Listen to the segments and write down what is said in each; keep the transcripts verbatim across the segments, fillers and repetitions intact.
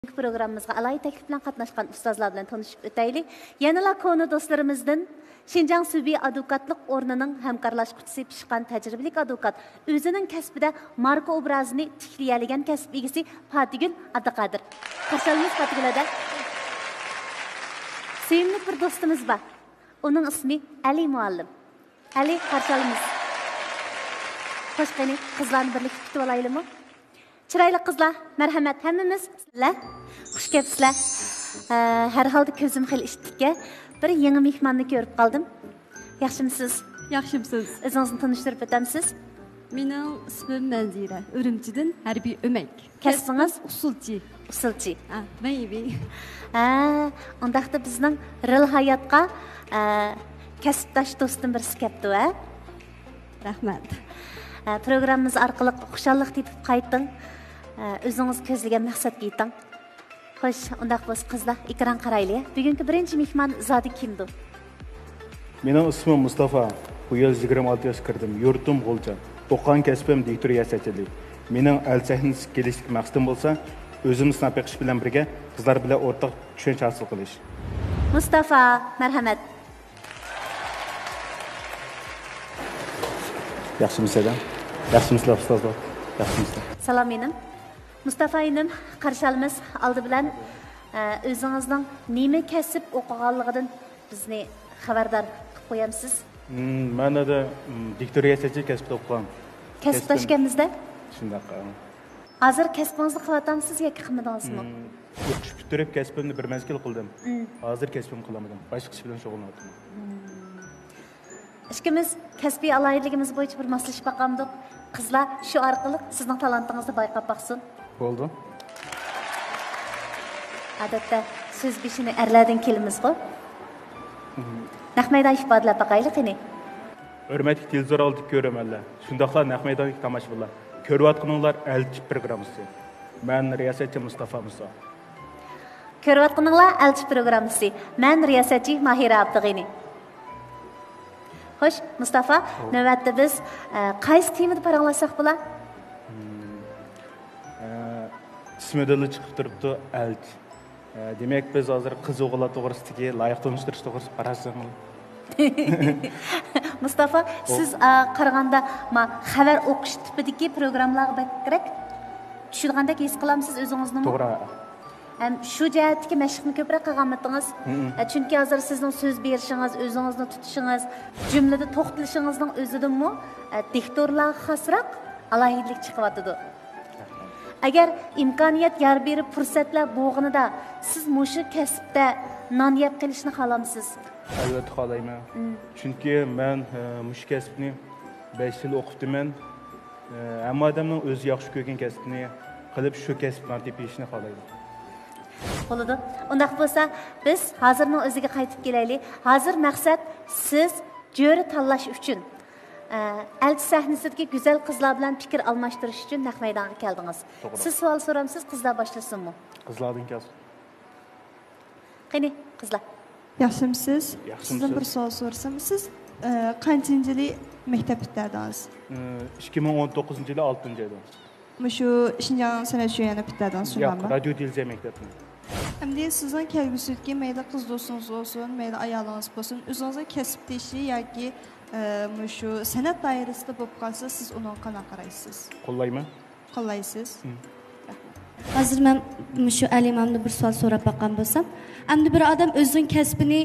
پروگراممىمىزغا ئالاھىدە تەكلىپ بىلەن قاتناشقان ئۇستازلار بىلەن تونۇشۇپ ئۆتەيلى. يەنىلا كونا دوستلىرىمىزدىن شىنجاڭ سۈبى ئادۋوكاتلىق ئورنىنىڭ ھەمكارلاشقۇچىسى، پىشقان تەجرىبىلىك ئادۋوكات، ئۆزىنىڭ كەسپىدە ماركا ئوبرازىنى تىكلىيەلىگەن كەسىپ ئىگىسى پاتىگۈل ئابدۇقادىر. قارشى ئالىمىز پاتىگۈل ھەدە. سۆيۈملۈك بىر دوستىمىز بار. ئۇنىڭ ئىسمى ئەلى مۇئەللىم. ئەلى، قارشى ئالىمىز. خوش، قېنى، قىزلارنى بىرلىكتە كۈتۈۋالايلىمۇ؟ چىرايلىق قىزلار، مەرھەمەت، ھەممىمىز. سىلەر، خۇش كەپسىلەر. ئە، ھەر ھالدا كۆزۈم خېلى ئىتتىككەن. بىر يېڭى مېھماننى كۆرۈپ قالدىم. ياخشىمسىز؟ ياخشىمسىز؟ ئۆزىڭىزنى تونۇشتۇرۇپ ئۆتەمسىز؟ مېنىڭ ئىسمىم مەنزىرە، ئۈرۈمچىدىن ھەربىي ئۆمەك. كەسپىڭىز؟ ئۇسسۇلچى. ئۇسسۇلچى. ئا، مەيبى. ھە، ئۇنداقتا بىزنىڭ رىل ھاياتقا، ئە، كەسىپداش دوستتىن بىرسى كەپتۇ، ھە؟ رەھمەت. ئە، پروگراممىمىز ئارقىلىق خۇشاللىق تېپىپ قايتىڭ. ئە، ئۆزىڭىز كۆزلىگەن مەقسەتكە يېتىڭ. خوش، ئۇنداق بولسا قىزلار، ئېكران قارايلى. بۈگۈنكى بىرىنچى مېھمان زادى كىمدۇ؟ مېنىڭ ئىسمىم مۇستافا. بۇ يىل يىگىرمە ئالتە ياشقا كىردىم. يۇرتۇم غۇلجا. ئوقۇغان كەسپىم دىكتور رىياسەتچىلىكى. مېنىڭ ئەل سەھنىسىگە كېلىشتىكى مەقسىتىم بولسا، ئۆزۈمنى سىناپ بېقىش بىلەن بىرگە، قىزلار بىلەن ئورتاق چۈشەنچە ھاسىل قىلىش. مۇستافا، مەرھەمەت. ياخشىمۇسىلەر؟ ياخشىمۇسىلەر ئۇستازلار؟ ياخشىمۇسىلەر؟ سالام ئىنىم. مۇستافا ئىنىم، قارشى ئالىمىز. ئالدى بىلەن، ئە، ئۆزىڭىزنىڭ نېمە كەسىپ ئوقۇغانلىقىدىن بىزنى خەۋەردار قىلىپ قويامسىز؟ مم، مەن ھازىر، مم، دىكتور رىياسەتچى كەسپىدە ئوقۇغان. كەسىپداش كەسپىم ئىكەنمىزدە؟ شۇنداق، ئە. ھازىر كەسپىڭىزنى قىلىۋاتامسىز ياكى قىلمىدىڭىزمۇ؟ مم، ئوقۇش پۈتتۈرۈپ كەسپىمنى بىر مەزگىل قىلدىم. مم. ھازىر كەسپىمنى قىلالمىدىم. باشقا ئىش بىلەن شۇغۇللىنىۋاتىمەن. مم. ئىككىمىز كەسپىي ئالاھىدىلىكىمىز بويىچە بىر ماسلىشىپ باقامدۇق؟ قىزلار شۇ ئارقىلىق سىزنىڭ تالانتىڭىزنى بايقاپ باقسۇن. بولدى. ئادەتتە سۆز بېشىنى ئەرلەردىن كېلىمىزغۇ؟ مم. نەق مەيدان ئىپادىلەپ باقايلى قېنى. ھۆرمەتلىك تېلېۋىزور ئالدىدىكى كۆرۈرمەنلەر، شۇنداقلا نەق مەيداندىكى تاماشىبىنلار، كۆرۈۋاتقىنىڭلار ئەلچى پروگراممىسى. مەن رىياسەتچى مۇستافا مۇسا. كۆرۈۋاتقىنىڭلار ئەلچى پروگراممىسى. مەن رىياسەتچى ماھىرە ئابدۇغېنى. خوش، مۇستافا، نۆۋەتتە بىز، ئە، قايسى تېمىدا پاراڭلاشساق بولا؟ مم، ئە، ئىسمىدىنلا چىقىپ تۇرۇپتۇ، ئەلچى. ئە، دېمەك، بىز ھازىر قىز ئوغۇللار توغرىسىدىكى لايىق تونۇشتۇرۇش توغرىسىدا پاراڭلاشساق. مۇستافا، سىز، ئە، قارىغاندا، ما، خەۋەر ئوقۇش تىپىدىكى پروگراممىلارغا بەكرەك چۈشىدىغاندەك ھېس قىلامسىز ئۆزىڭىزنىمۇ؟ توغرا. ھەم شۇ جەھەتتىكى مەشىقنى كۆپرەك قىلغانمىتىڭىز؟ مم. ئە، چۈنكى ھازىر سىزنىڭ سۆز بېرىشىڭىز، ئۆزىڭىزنى تۇتۇشىڭىز، جۈملىدە توختىلىشىڭىزنىڭ ئۆزىدىنمۇ، ئە، دىكتورلارغا خاسراق ئالاھىدىلىك چىقىۋاتىدۇ. ئەگەر ئىمكانىيەت يار بېرىپ، پۇرسەتلەر بولغىنىدا، سىز مۇشۇ كەسىپتە نان يەپ قېلىشنى خالامسىز؟ ئەلۋەتتە خالايمەن. مم. چۈنكى مەن، ئە، مۇشۇ كەسىپنى بەش يىل ئوقۇپتىمەن. ئە، ھەممە ئادەمنىڭ ئۆزى ياخشى كۆرگەن كەسپىنى قىلىپ، شۇ كەسىپتە نان تېپىشنى خالايدۇ. بولىدۇ. ئۇنداق بولسا، بىز ھازىرنىڭ ئۆزىگە قايتىپ كېلەيلى. ھازىر مەقسەت سىز جۆرە تاللاش ئۈچۈن، ئە، ئەلچى سەھنىسىدىكى گۈزەل قىزلار بىلەن پىكىر ئالماشتۇرۇش ئۈچۈن نەق مەيدانغا كەلدىڭىز. توغرا. سىز سوئال سورامسىز، قىزلار باشلىسۇنمۇ؟ قىزلاردىن كەلسۇن. قېنى، قىزلار. ياخشىمسىز؟ ياخشىمسىز؟ سىزدىن بىر سوئال سورىسام، سىز، ئە، قانچىنچى يىلى مەكتەپ پۈتتۈردىڭىز؟ ئە، ئىككى مىڭ ئون توققۇزىنچى يىلى ئالتىنچى ئايدا. مۇشۇ شىنجاڭ سەنئەت شۆيۈنى پۈتتۈردىڭىز، شۇنداقمۇ؟ ياق، رادىيو تېلېۋىزىيە مەكتەپنى. ئەمدى سىزنىڭ كەلگۈسىدىكى مەيلى قىز دوستىڭىز بولسۇن، مەيلى ئايالىڭىز بولسۇن، ئۆزىڭىزنىڭ كەسىپدىشى ياكى، ئە، مۇشۇ سەنئەت دائىرىسىدە بولۇپ قالسا، سىز ئۇنىڭغا قانداق قارايسىز؟ قوللايمەن. قوللايسىز. مم. ھازىر مەن مۇشۇ ئەلى ئىمامدىن بىر سوئال سوراپ باققان بولسام، ئەمدى بىر ئادەم ئۆزىنىڭ كەسپىنى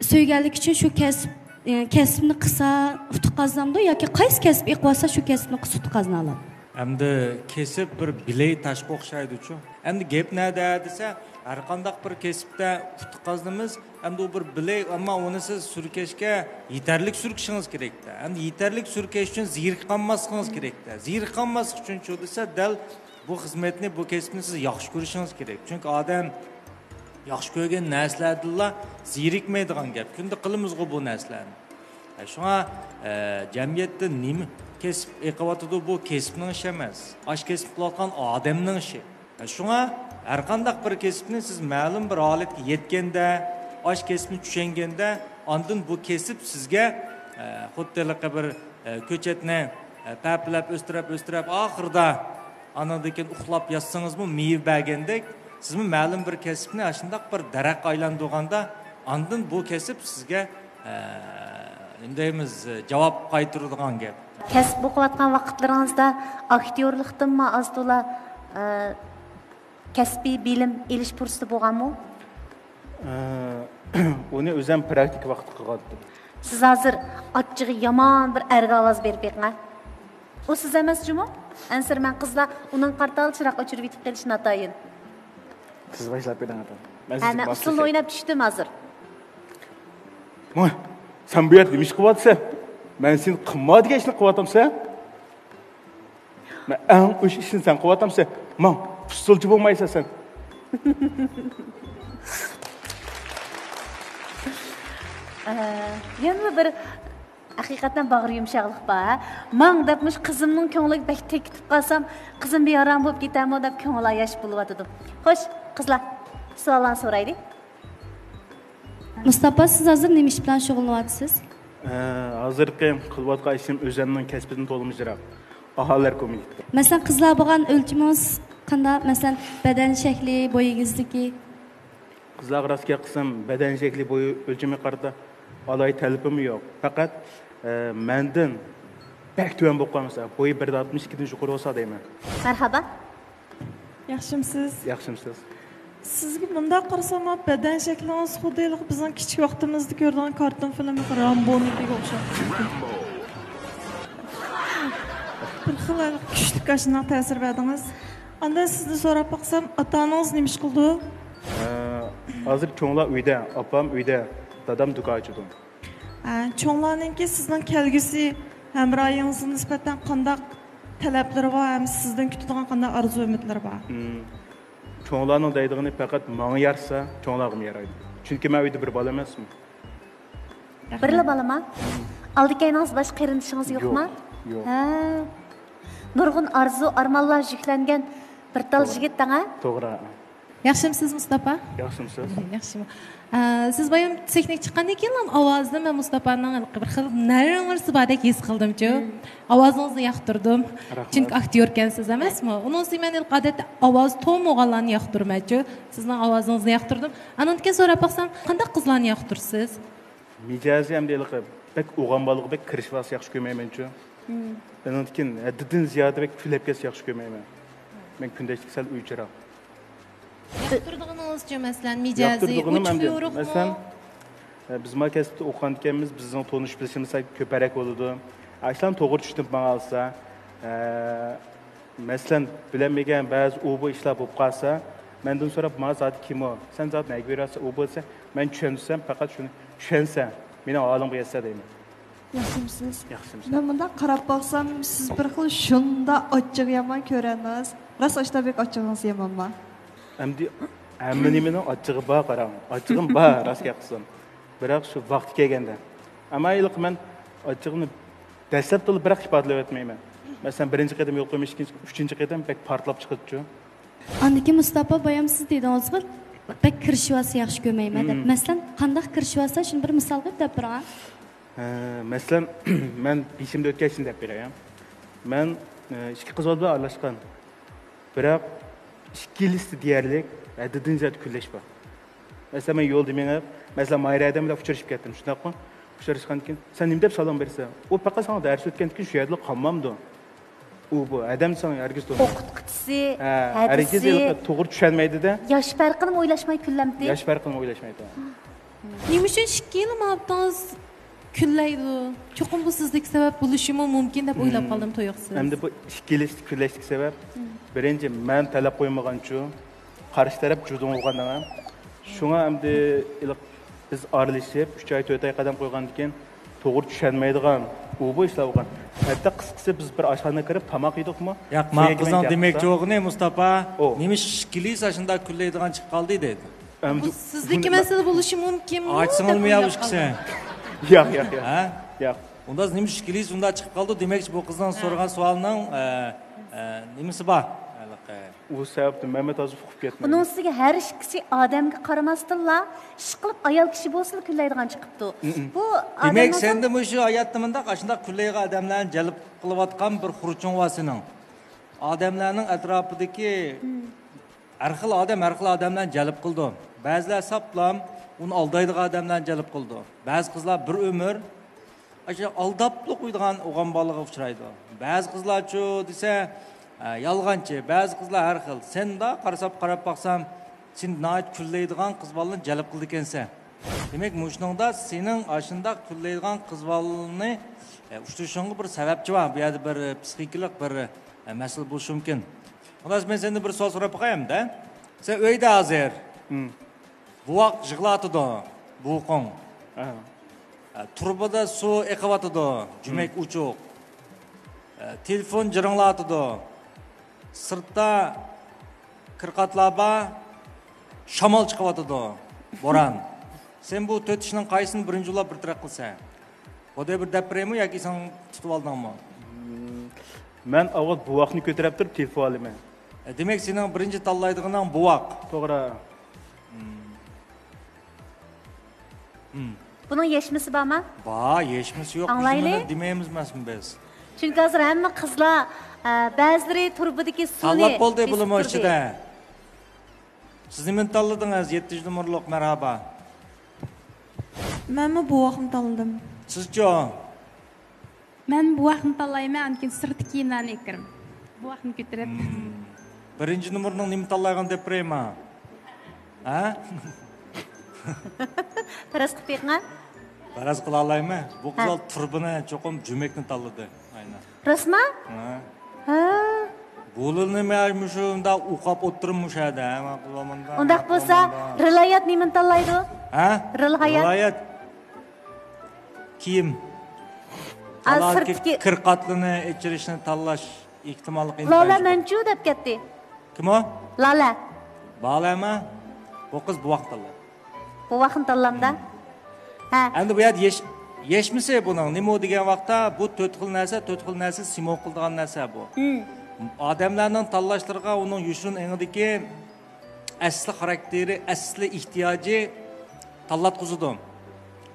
سۆيگەنلىكى ئۈچۈن شۇ كەسىپ، ئە، كەسىپنى قىلسا ئۇتۇق قازىنامدۇ ياكى قايسى كەسىپ ئېقىۋالسا شۇ كەسىپنى قىلسا ئۇتۇق قازىنالامدۇ؟ ئەمدى كەسىپ بىر بىلەي تاشقا ئوخشايدۇچۇ. ئەمدى گەپ نەدە دېسە، ھەر قانداق بىر كەسىپتە ئۇتۇق قازىنىمىز. ئەمدى ئۇ بىر بىلەي، ئەمما ئۇنى سىز سۈركەشكە يېتەرلىك سۈركىشىڭىز كېرەكتە. ئەمدى يېتەرلىك سۈركەش ئۈچۈن زېرىكىپ قالماسلىقىڭىز كېرەكتە. زېرىكىپ قالماسلىق ئۈچۈن چۇ دېسە، دەل بۇ خىزمەتنى، بۇ كەسىپنى سىز ياخشى كۆرۈشىڭىز كېرەك. چۈنكى ئادەم ياخشى كۆرگەن نەرسىلەردىنلا زېرىكمەيدىغان گەپ. كۈندە قىلىمىزغۇ بۇ نەرسىلەرنى. ئە، شۇڭا، ئە، جەمئىيەتتە نېمە كەسىپ ئېقىۋاتىدۇ، بۇ كەسىپنىڭ ئىشى ئەمەس. ئاشۇ كەسىپ قىلىۋاتقان ئادەمنىڭ ئىشى. ئە، شۇڭا ھەر قانداق بىر كەسىپنى سىز مەلۇم بىر ھالەتكە يەتكەندە، ئاشۇ كەسىپنى چۈشەنگەندە، ئاندىن بۇ كەسىپ سىزگە، ئە، خۇددى ھېلىقى بىر، ئە، كۆچەتنى، ئە، پەپىلەپ ئۆستۈرۈپ، ئۆستۈرۈپ، ئاخىرىدا ئانىڭدىن كېيىن ئۇخلاپ ياتسىڭىزمۇ مېۋە بەرگەندەك، سىزمۇ مەلۇم بىر كەسىپنى ئاشۇنداق بىر دەرەخكە ئايلاندۇرغاندا، ئاندىن بۇ كەسىپ سىزگە، ئە، نېمە دەيمىز، جاۋاب قايتۇرىدىغان گەپ. كەسىپ ئوقۇۋاتقان ۋاقىتلىرىڭىزدا ئاكتيورلۇقتىنمۇ ئاز تولا، ئە، كەسپىي بىلىم ئېلىش پۇرسىتى بولغانمۇ؟ ئە، ئۇنى ئۆزۈم پراكتىكا ۋاقتىدا قىلغانتىم. سىز ھازىر ئاچچىقى يامان بىر ئەرگە ئاۋاز بېرىپ بېقىڭ، ھە؟ ئۇ سىز ئەمەس جۇمۇ؟ ئەنسىرىمەڭ قىزلار، ئۇنىڭغا قارىتا چىراغ ئۆچۈرۈۋېتىپ قېلىشى ناتايىن. سىز باشلاپ بېرىڭ، ئاتا. مەن ھە، سىزگە مەن ماس ئۇسسۇلنى ئويناپ چۈشتۈم ھازىر. ۋاي، سەن بۇ يەردە نېمە ئىش قىلىۋاتىسەن؟ مەن سېنى قىلما دېگەن ئىشنى قىلىۋاتامسەن؟ مەن ئەڭ ئوش ئىشنى سەن قىلىۋاتامسەن؟ ماڭ، ئۇسسۇلچى بولمايسەن سەن. ئە، يەنىلا بىر ھەقىقەتەن باغرى يۇمشاقلىق بار، ھە؟ ماڭ دەپ مۇشۇ قىزىمنىڭ كۆڭلىگە بەك تېگىپ قالسام، قىزىم بىئارام بولۇپ كېتەرمۇ دەپ كۆڭۈل ئاياش بولۇۋاتىدۇ. خوش، قىزلار، سوئاللارنى سورايلى. مۇستاپا، سىز ھازىر نېمە ئىش بىلەن شۇغۇللىنىۋاتىسىز؟ ئە، ھازىرقى قىلىۋاتقان ئىشىم ئۆزۈمنىڭ كەسپىدىن تولىمۇ يىراق. ئاھالىلەر كومىتېتى. مەسىلەن، قىزلار بولغان ئۆلچىمىڭىز قانداق؟ مەسىلەن، بەدەن شەكلى، بوي ئېگىزلىكى. قىزلارغا راست گەپ قىلسام، بەدەن شەكلى، بوي ئۆلچىمىگە قارىتا ئالاھىدە تەلىپىممۇ يوق. پەقەت، ئە، مەندىن بەك تۆۋەن بولۇپ قالمىسا، بويى بىر ئاتمىش ئىككىدىن يۇقىرى بولسا دەيمەن. مەرھابا. ياخشىمسىز؟ ياخشىمسىز؟ سىزگە مۇنداق قارىساممۇ، بەدەن شەكلىڭىز خۇددى ھېلىقى بىزنىڭ كىچىك ۋاقتىمىزدا كۆرىدىغان كارتون فىلىمى رامبونىڭكىگە ئوخشاپ. بىر خىل ھېلىقى كۈچلۈك ئاشۇنداق تەسىر بەردىڭىز. ئاندىن سىزدىن سوراپ باقسام، ئاتا-ئانىڭىز نېمە ئىش قىلىدۇ؟ ئە، ھازىر چوڭلار ئۆيدە، ئاپام ئۆيدە، دادام دۇكان ئاچىدۇ. ئە، چوڭلارنىڭكى سىزنىڭ كەلگۈسى ھەمراھىڭىزغا نىسبەتەن قانداق تەلەپلىرى بار ھەم سىزدىن كۈتىدىغان قانداق ئارزۇ-ئۈمىدلىرى بار؟ ھىم. چوڭلارنىڭ دەيدىغىنى پەقەت ماڭا يارىسا، چوڭلارغىمۇ يارايدۇ. چۈنكى مەن ئۆيدە بىر بالا ئەمەسمۇ. بىرلا بالىما؟ ئالدى-كەينىڭىز باشقا قېرىندىشىڭىز يوقما؟ يوق، يوق. ھە. نۇرغۇن ئارزۇ-ئارمانلار يۈكلەنگەن بىر تال توغرا. يىگىت دەڭە. توغرا. ياخشىمسىز، مۇستاپا؟ ياخشىمسىز؟ ياخشىمۇ؟ ئە، سىز بايام سەھنىگە چىققاندىن كېيىنلا ئاۋازدا مەن مۇستاپانىڭ بىر خىل نەرۋىڭىز باردەك ھېس قىلدىمچۇ. مم. ئاۋازىڭىزنى ياقتۇردۇم. رەھمەت. چۈنكى ئاكتيوركەنسىز ئەمەسمۇ؟ ئۇنىڭ ئۈستىگە مەن ئادەتتە ئاۋازى توم بولغانلارنى ياقتۇرمەنچۇ. سىزنىڭ ئاۋازىڭىزنى ياقتۇردۇم. ئاندىن كېيىن سوراپ باقسام، قانداق قىزلارنى ياقتۇرىسىز؟ مىجەزى ئەمدى ھېلىقى بەك ئوغان بالىغا بەك كىرىشىۋالسا ياخشى كۆرمەيمەنچۇ. مم. ئۇنىڭدىن كېيىن ھەددىدىن زىيادە بەك كۈنلەپ كەتسە ياخشى كۆرمەيمەن. مەن كۈندەشلىك سەل ئۆچرەك. ياقتۇرىدىغىنىڭىزچۇ، مەسىلەن، مىجەزى ئوچۇق يورۇقمۇ؟ مەسىلەن، ئە، بىز ما كەسىپتە ئوقۇغانىكەنمىز، بىزنىڭ تونۇشۇپ بىلىشىمىز سەل كۆپرەك بولىدۇ. ئاشۇلارنى توغرا چۈشىنىپ ماڭالىسا، ئە، مەسىلەن، بىلەلمىگەن بەزى ئۇ بۇ ئىشلار بولۇپ قالسا، مەندىن سوراپ، ماڭا زادى كىم ئۇ؟ سەن زادى نەگە بېرىۋاتىسەن، ئۇ بولسا، مەن چۈشەنسەم، پەقەت شۇنى چۈشەنسە، مېنىڭ ھالىمغا يەتسە دەيمەن. ياخشىمسىز؟ ياخشىمسىز؟ مەن مۇنداق قاراپ باقسام، سىز بىر خىل شۇنداق ئاچچىقى يامان كۆرۈنىسىز. راست ئاشتا بەك ئاچچىقىڭىز يامانما؟ ئەمدى ھەممە نېمىنىڭ ئاچچىقى بار، قاراڭ. ئاچچىقىم بار، راست گەپ قىلسام. بىراق شۇ ۋاقتى كەلگەندە. ئەمما ھېلىقى مەن ئاچچىقىمنى دەسلەپتىلا بىراق ئىپادىلەپ ئۆتمەيمەن. مەسىلەن، بىرىنچى قېتىم يول قويمىش، ئىككىنچى، ئۈچىنچى قېتىم بەك پارتلاپ چىقىدىچۇ. ئاندىن كېيىن مۇستاپا بايام سىز دېدىڭىزغۇ، بەك كىرىشىۋالسا ياخشى كۆرمەيمەن دەپ. مم. مەسىلەن، قانداق كىرىشىۋالسا، شۇنى بىر مىسال قىلىپ دەپ بېرىڭ. ھە، مەسىلەن، مەن بېشىمدا ئۆتكەن ئىشنى دەپ بېرەي. مەن، ئە، ئىككى قىز بىلەن ئارىلاشقان. بىراق ئىككىلىسىدە دېيەرلىك ھەددىدىن زىيادە كۈنلەش بار. مەسىلەن، مەن يولدا مېڭىپ، مەسىلەن، ماھىر ئادەم بىلەن ئۇچرىشىپ كەتتىم، شۇنداقمۇ؟ ئۇچراشقاندىن كېيىن، سەن نېمە دەپ سالام بېرىسەن؟ ئۇ پەقەت ساڭا دەرس ئۆتكەندىن كېيىن شۇ يەردىلا قالمامدۇ؟ ئۇ بۇ ئادەم ساڭا ھەرگىز توغرا. ئوقۇتقۇچىسى، ھە، ھەدىسى. ھەرگىز ھېلىقى توغرا چۈشەنمەيدۇ-دە. ياش پەرقىنىمۇ ئويلاشماي كۈنلەمتى؟ ياش پەرقىنىمۇ ئويلاشمايدۇ. نېمە ئۈچۈن ئىككىلا مۇھەببىتىڭىز كۈنلەيدۇ؟ چوقۇم بۇ سىزدىكى سەۋەب بولۇشىمۇ مۇمكىن دەپ ئويلاپ قالدىم، تۇيۇقسىز. ئەمدى بۇ ئىككىلىشىش، كۈنلەشتىكى سەۋەب، بىرىنچى، مەن تەلەپ قويمىغانچۇ، قارشى تەرەپ جۇدۇڭ بولغان دەڭە. شۇڭا ئەمدى ھېلىق بىز ئارىلىشىپ، ئۈچ ئاي، تۆت ئاي قەدەم قويغاندىن كېيىن، توغرا چۈشەنمەيدىغان، ئۇ بۇ ئىشلار بولغان. ھەتتا قىسقىسى، بىز بىر ئاشخانىغا كىرىپ تاماق يېدۇقمۇ؟ ياق، ما قىزنىڭ دېمەكچى بولغىنى، مۇستاپا، نېمىش ئىككىلىسى ئاشۇنداق كۈنلەيدىغان چىقىپ قالدى دەيدۇ. ئەمدى بۇ سىزدىكى مەسىلە بولۇشى مۇمكىنمۇ؟ ئاچسىڭىزمۇ يا ئۇ ئىككىسى؟ ياق، ياق، ياق. ھە؟ ياق. ئۇنداق نېمىش ئىككىلىسى ئۇنداق چىقىپ قالدى؟ دېمەكچى، بۇ قىزنىڭ سورىغان سوئالىنىڭ، ئە، ئە، نېمىسى بار؟ ھېلىقى. ئۇ سەۋەبتىن مەنمۇ تازا ئۇقۇپ كەتمىدىم. ئۇنىڭ ئۈستىگە ھەر ئىككىسى ئادەمگە قارىماستىنلا، ئىشقىلىپ ئايال كىشى بولسىلا كۈنلەيدىغان چىقىپتۇ. بۇ دېمەك، ئادەملەر سەندە مۇشۇ ھاياتتا مۇنداق ئاشۇنداق كۈنلەيدىغان ئادەملەرنى جەلپ قىلىۋاتقان بىر خۇرجۇڭ بار سېنىڭ. ئادەملەرنىڭ ئەتراپىدىكى ھەر خىل ئادەم ھەر خىل ئادەملەرنى جەلپ قىلىدۇ. بەزىلەر ساپلام ئۇنى ئالدايدىغان ئادەملەرنى جەلپ قىلىدۇ. بەزى قىزلار بىر ئۆمۈر ئاشۇ ئالداپلا قويىدىغان ئوغان بالىغا ئۇچرايدۇ. بەزى قىزلارچۇ دېسە، ئە، يالغانچى. بەزى قىزلار ھەر خىل. سەن دا قارىساپ، قاراپ باقسام، سېنى ناھايىتى كۈنلەيدىغان قىز بالىلارنى جەلپ قىلىدىكەنسەن. دېمەك، مۇشۇنىڭدا سېنىڭ ئاشۇنداق كۈنلەيدىغان قىز بالىلارنى، ئە، ئۇچرىشىڭغا بىر سەۋەبچى بار. بۇ يەردە بىر، ئە، پسىخىكىلىق بىر، ئە، مەسىلە بولۇشى مۇمكىن. خالاس، مەن سەندىن بىر سوئال سوراپ باقاي ئەمدى. سەن ئۆيدە ھازىر. بوۋاق يىغلاۋاتىدۇ، بوۋىقىڭ. ئە، تۇرۇبىدا سۇ ئېقىۋاتىدۇ، جۈمەك ئوچۇق. ئە، تېلېفون جىرىڭلاۋاتىدۇ. سىرتتا كىرقاتلار بار، شامال چىقىۋاتىدۇ، بوران. سەن بۇ تۆت ئىشنىڭ قايسىنى بىرىنچى ئۇلاپ بىر تەرەپ قىلىسەن؟ خۇددى بىر دەپ بېرەيمۇ ياكى سەن تۇتۇپ ئالدىڭمۇ؟ مەن ئاۋۋال بوۋاقنى كۆتۈرەپ تۇرۇپ تېلېفون ئالىمەن. ئە، دېمەك، سېنىڭ بىرىنچى تاللايدىغىنىڭ بوۋاق. توغرا. بۇنىڭ يەشمىسى بارمۇ؟ بار، يەشمىسى يوق. ئاڭلايلى. بىز نېمىنى دېمەيمىز ئەمەسمۇ بىز؟ چۈنكى ھازىر ھەممە قىزلار، ئە، بەزىلىرى تۇرۇبىدىكى سۇنى تاللاپ بولدى بۇلىمۇ ئىچىدە. سىز نېمىنى تاللىدىڭىز؟ يەتتىنچى نومۇرلۇق، مەرھابا. مەنمۇ بوۋاقنى تاللىدىم. سىزچۇ؟ مەن بوۋاقنى تاللايمەن، ئاندىن كېيىن سىرتتىكى كىيىملەرنى ئەكىرىمەن. بوۋاقنى كۆتۈرۈپ. بىرىنچى نومۇرنىڭ نېمە تاللايدىغىنىنى دەپ بېرەيما؟ ھە؟ پەرەز قىلىپ بېقىڭا. پەرەز قىلالايمەن. بۇ قىز ھە. تۇرۇبىنى چوقۇم جۈمەكنى تاللىدى. ئاينا. راستما؟ ھە. ھە. بۇلىنى مەن مۇشۇنداق ئوقاپ ئولتۇرۇم مۇشۇ يەردە. ھە، ماقۇل بولمامدا، ئۇنداق ماقۇل بولسا، بولمامدا. رىل ھايات نېمىنى تاللايدۇ؟ ھە؟ رىل ھايات. رىل ھايات. كىيىم. ئا، سىرتتىكى كىر قاتلىنى ئېچىرىشنى تاللاش ئېھتىماللىقى ئىنتايىن يۇقىرى. لالە مەنچۇ دەپ كەتتى. كىم ئۇ؟ لالە. بالەما؟ بۇ قىز بوۋاق تاللاپ. بوۋاقنى تاللامدا؟ ھە. ئەمدى بۇ يەردە يەش-، يەشمىسى بۇنىڭ. نېمە ئۇ دېگەن ۋاقىتتا، بۇ تۆت خىل نەرسە، تۆت خىل نەرسە سىمۋول قىلىدىغان نەرسە بۇ. ئادەملەرنىڭ تاللاشلىرىغا ئۇنىڭ يوشۇرۇن ئېڭىدىكى ئەسلى خاراكتېرى، ئەسلى ئېھتىياجى تاللاتقۇزىدۇ.